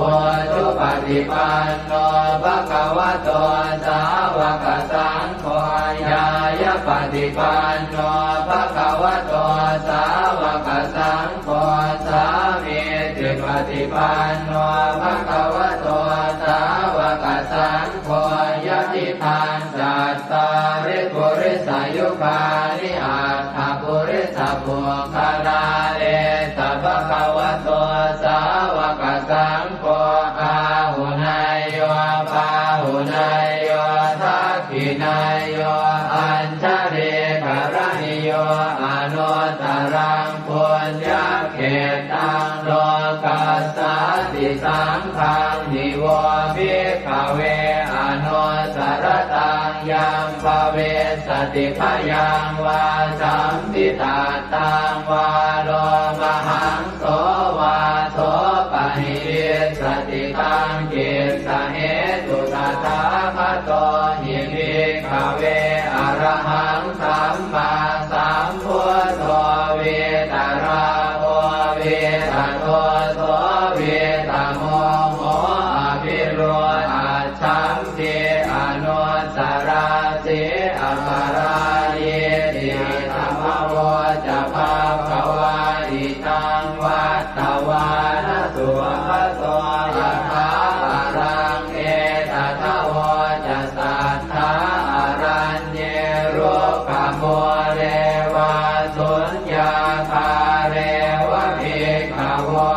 ujupaṭipanno bhagavato sāvakasaṅgho, ñāyapaṭipanno bhagavato sāvakasaṅgho, sāmīcipaṭipanno bhagavato sāvakasaṅgho, yadidaṃ cattāri purisayugāni aṭṭha purisapuggalā, esa bhagavato sāvakasaṅgho, āhuneyyo pāhuneyyo dakkhiṇeyyo añjalikaraṇīyo anuttaraṃ puññakkhettaṃ lokassāti. Saṅghaṃ hi vo bhikkhave anussaraṃ yaṃ bhavissati bhayaṃ vā sampittaṃ vā lomahaṃso vā so pahīyissati. Taṃ kissa hetu tathāgato hi bhikkhave arahaṃ sammāsambuddho vītarāgo vītadoso vītamoho abhiruḷhaccham ti anussarati aparājīti. Idamavoca bhagavā. Idaṃ vattavāna sugato yathābalaṃ etadavoca satthā araññe rukkhamūle vā suññāgāre va bhikkhavo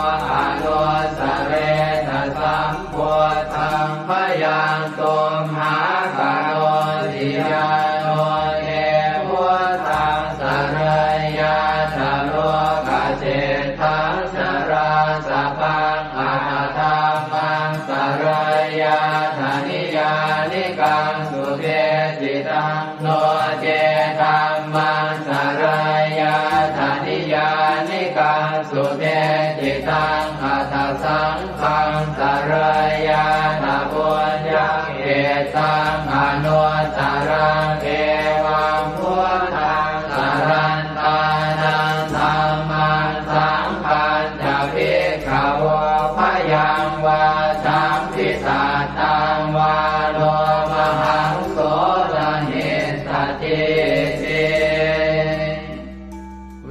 anussaretha sam buddhaṃ bhayaṃ tumhākarosi. Yāno te buddhaṃ sarayyātha lokaseṭṭhaṃ narāsabhaṃ atha dhammaṃ sarayyātha niyyānikaṃ sudesitaṃ, no ce dhammaṃ sarayyātha niyyānikaṃ sudesitaṃ, atha saṅghaṃ sarayyātha puññakkhettaṃ anuttaraṃ. Evaṃ buddhaṃ sarantānaṃ dhammaṃ saṅghañca bhikkhavo bhayaṃ vā sampittaṃ vā lomahaṃso na hissati.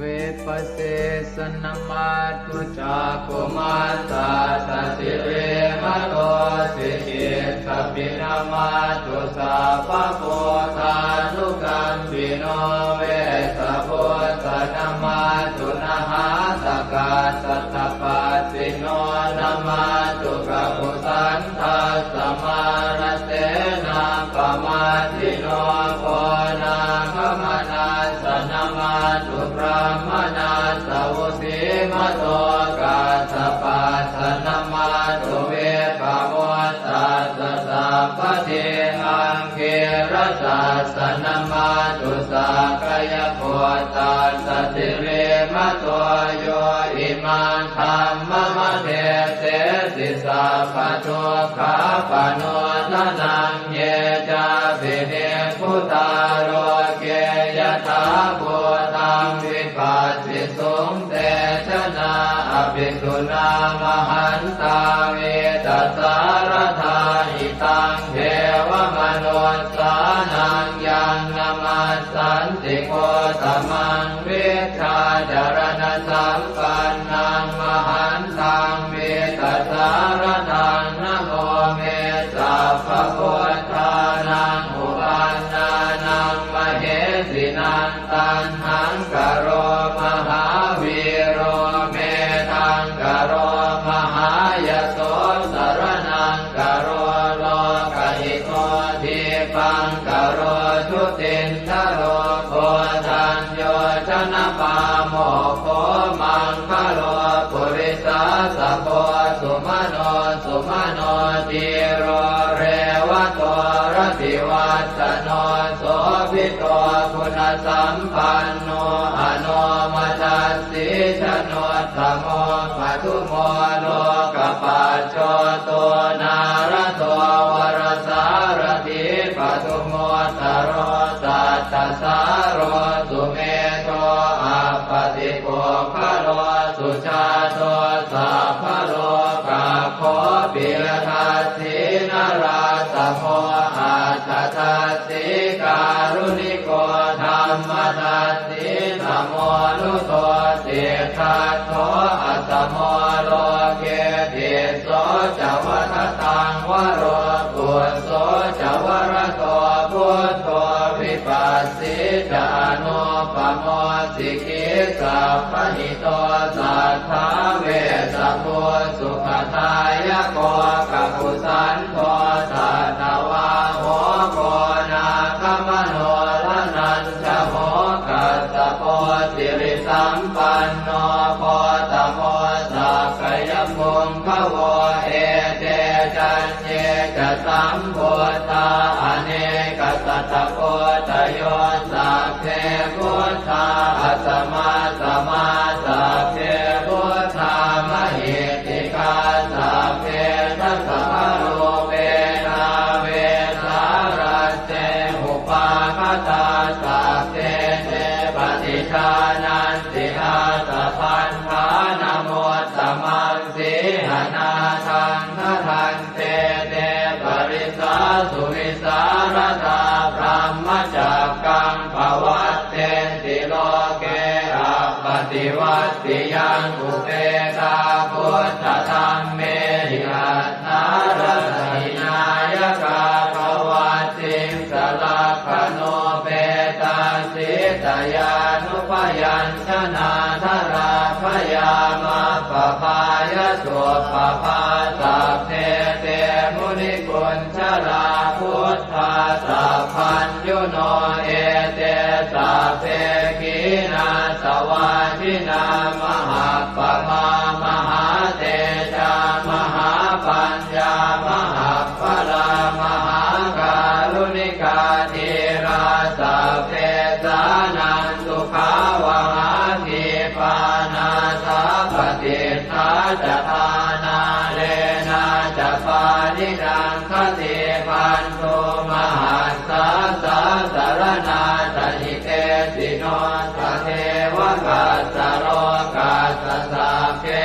Vipassissa namatthu cakkhumantassa sirīmato, sikhītsapi namatthu sabbabuddhānukampino, vessabhussa namatthu nhātakassa tapassino, namatthu kakusandhassa mārasenappamaddino, konāgamanassa namatthu brāhmaṇassa vusīmato, kassapassa namatthu vippamuttassa sabbadhi, aṅgīrasassa namatthu sakyaputtassa sirīmato, yo imaṃ dhammamādesesi sabbadukkhāpanūdanaṃ. Ye cāpi nibbu tā loke yathābhūtaṃ vipassisuṃ, te janā apisuṇā mahantā vītasāradā. Hitaṃ devamanussānaṃ yaṃ namassanti Gotamaṃ, vijjācaraṇasampannaṃ mahantaṃ vītasāradaṃ. Namo me sabbabuddhānaṃ uppannānaṃ mahesinaṃ, taṇhaṅkaro mahāvīro, medhaṅkaro mahāyaso, sar sumano dhīro revato rativassano sobhito guṇasampanno anomadassī januttamo padumo lokapajjoto nārado varasārathī padumu ttaro sattasāro sumedho appatipuggalo sujāto sabbalokaggo piyadassī narāsamo atthadassī kāruṇiko dhammadassī tamonudo siddhattho asamo loke tisso ca vadataṃ varo phusso ca varado buddho vipassī ca anūpamo sikhī sabbahito satthā vessabhū sukhadāyako kakusandho satthavāho koṇāgamano dhananjavo kassapo sirisampanno gotamo sakyapuṅgavo ete caññe ca sambuddhā anekasatakoṭayo sabbe buddhā asamasamā sabbe buddhā mahiddhikā sabbe dasabalūpena vesālā te upāgatā sabbe te paṭijānanti ātappamāṇamuttamaṃ sīhanāthaṃ gaṇhanti te parisā suvisāradā brahmacakkaṃ pavattenti loke appaṭivattiyaṃ upekkkhā buddhadhammehi aṭṭhārasa hināyakā pavaṭṭiṃsa lakkhaṇūpetā sītayanupayañjanādharā bhayamappabbāya suppabhā sabbe te muniku jarā buddhā sabbaññuno ete sabbe khīṇāsavā jinā mahappamā mahātejā mahāpaññā mahappalā mahākāruṇikā dhīrā sabbesānaṃ sukhāvahā khipānāthapaṭiṭṭhā ca dhānālena ca pāṇinaṃ khatībhaṇḍu mahassā sāsaraṇā ca hitesino tatheva kassa lokassa sabbe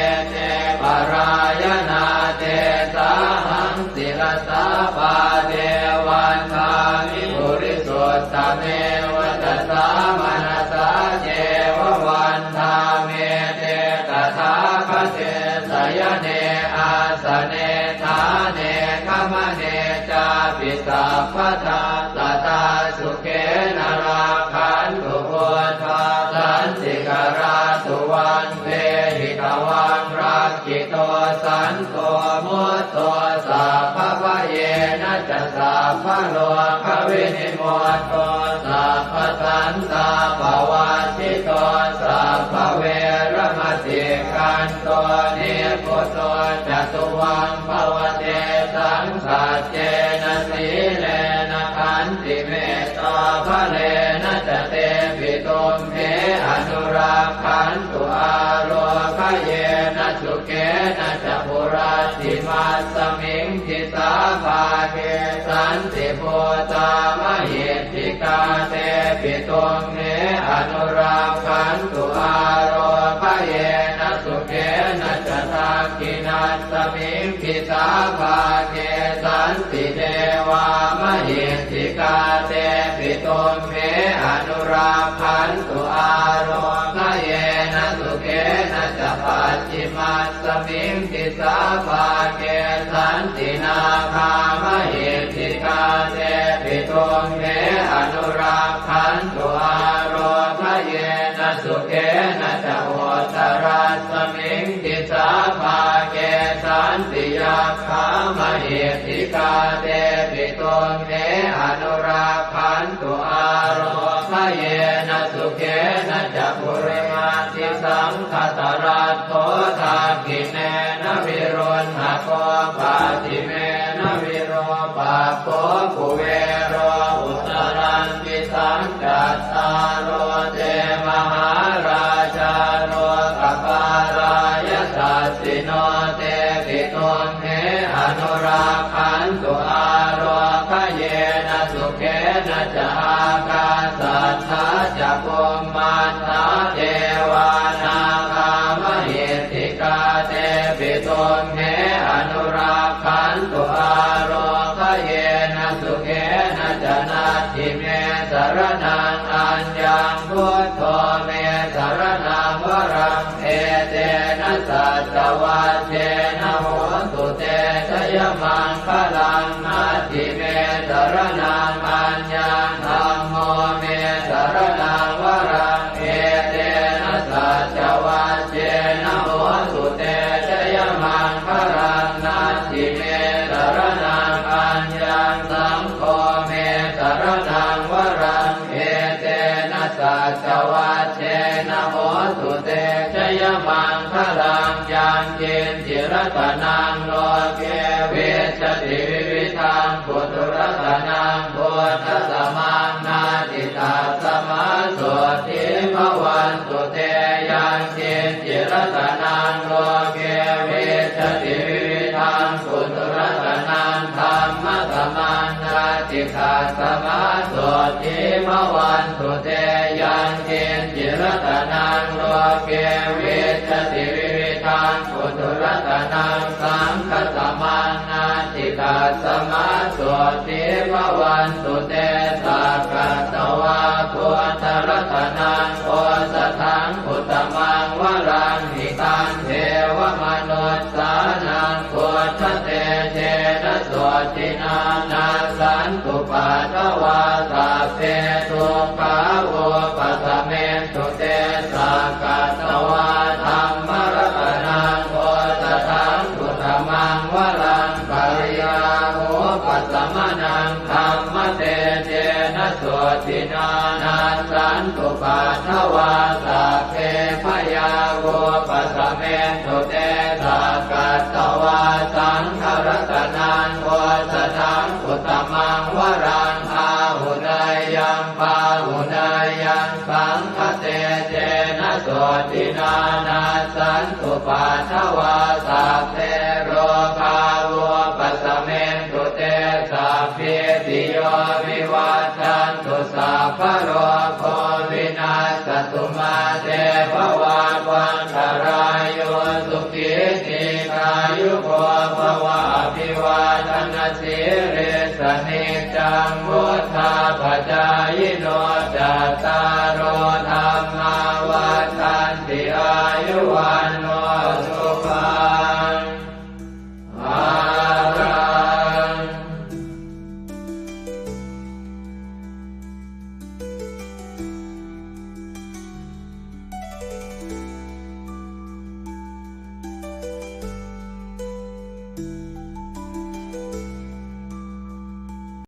ete parāyanā tesāhaṃ sirasā pāde vandāmi purisuttame vacasā manasā ceva vandāmete tathāgate sayane āsane ṭhāne gamane cāpi sabbadā sadā sukhena rakkhantu buddhā santikarā suvaṃ dehi tvaṃ rakkhito santo mutto sabbabhayena ca sabbarogavinimutto sabbasantāpavajjito sabbaveramatikkanto nibbuto ca tuvaṃ bhava tesaṃ saccena sīlena khantimettābalena ca tepi tumhe anurakkhantu ārogyena sukhena ca hurattimasmiṃ disābhāge santibhūtā mahiddhikā tepi tumhe anurakkhantu ārogyena sukhena ca dakkhiṇasmiṃ disābhāge santi devā mahiddhikā tepi tumhe anurakkhantu ārogyena sukhena ca pacchimasmiṃ disābhāge santi nāgā mahiddhikā tepi tumhe anurakkhantu ārogyena sukhena ca uttarasmiṃ disābhāge santi yakkhā mahiddhikā tepi tumhe anurakkhantu ārogyena yena sukhena ca purimaṃ. Disaṃ dhataraṭṭho dakkhiṇena viruḷhako pacchimena virūpakkho kuvero uttaraṃ disaṃ. Cattāro te mahārājā lokapālā yasassino tepi tumhe anurakkhantu ālokayena sukhena ca. Ākāsaṭṭhā ca bhummaṭṭhā devā nāgā mahiddhikā tepi tumhe anurakkhantu ālokayena sukhena ca. Natthi me saraṇaṃ aññaṃ, buddho me saraṇaṃ varaṃ, etena saccavajjena hotu te jayamaṅgalaṃ. Natthi me saraṇaṃ aññaṃ, dhammo me saraṇaṃ varaṃ, etena saccavajjena hotu te jayamaṅgalaṃ. Natthi me saraṇaṃ aññaṃ, saṅgho me saraṇaṃ varaṃ, etena saccavajjena hotu te jayamaṅgalaṃ. Yaṅkiñci ratanaṃ loke vijjati vividhaṃ puthu, ratanaṃ buddhasamaṃ natthi, tasmā sotthī bhavantu te. Yaṅkiñci ratanaṃ loke vijjati vividhaṃ puthu, ratanaṃ dhammasamaṃ natthi, tasmā sotthī bhavantu te. Yaṅkiñci ratanaṃ loke vijjati vividhaṃ puthu, ratanaṃ saṅghasamaṃ natthi, tasmā sotthī bhavantu te. Sakkatvā buddharatanaṃ osathaṃ uttamaṃ varaṃ, hitaṃ devamanussānaṃ buddhatejena sotthinā, nassantupaddavā sabbe dukkhā vūpasamentu te. Sakkatvā dhammaratanaṃ osathaṃ uttamaṃ varaṃ, pariḷāhūpasamanaṃ dhammatejena sotthinā, nassantupaddavā sabbe bhayā vūpasamentu te. Sakkatvā saṅgharatanaṃ osathaṃ uttamaṃ varaṃ, āhuneyyaṃ pāhuneyyaṃ saṅghatejena sotthinā, nassantupaddavā sabbe rogā vūpasamentu te. Sabbītiyo vivajjantu, sabbarogo vinassatu, mā te bhavatvantarāyo, sukhī dīghāyuko bhava. Abhivādanasīlissa niccaṃ vuḍḍhāpacāyino cattāri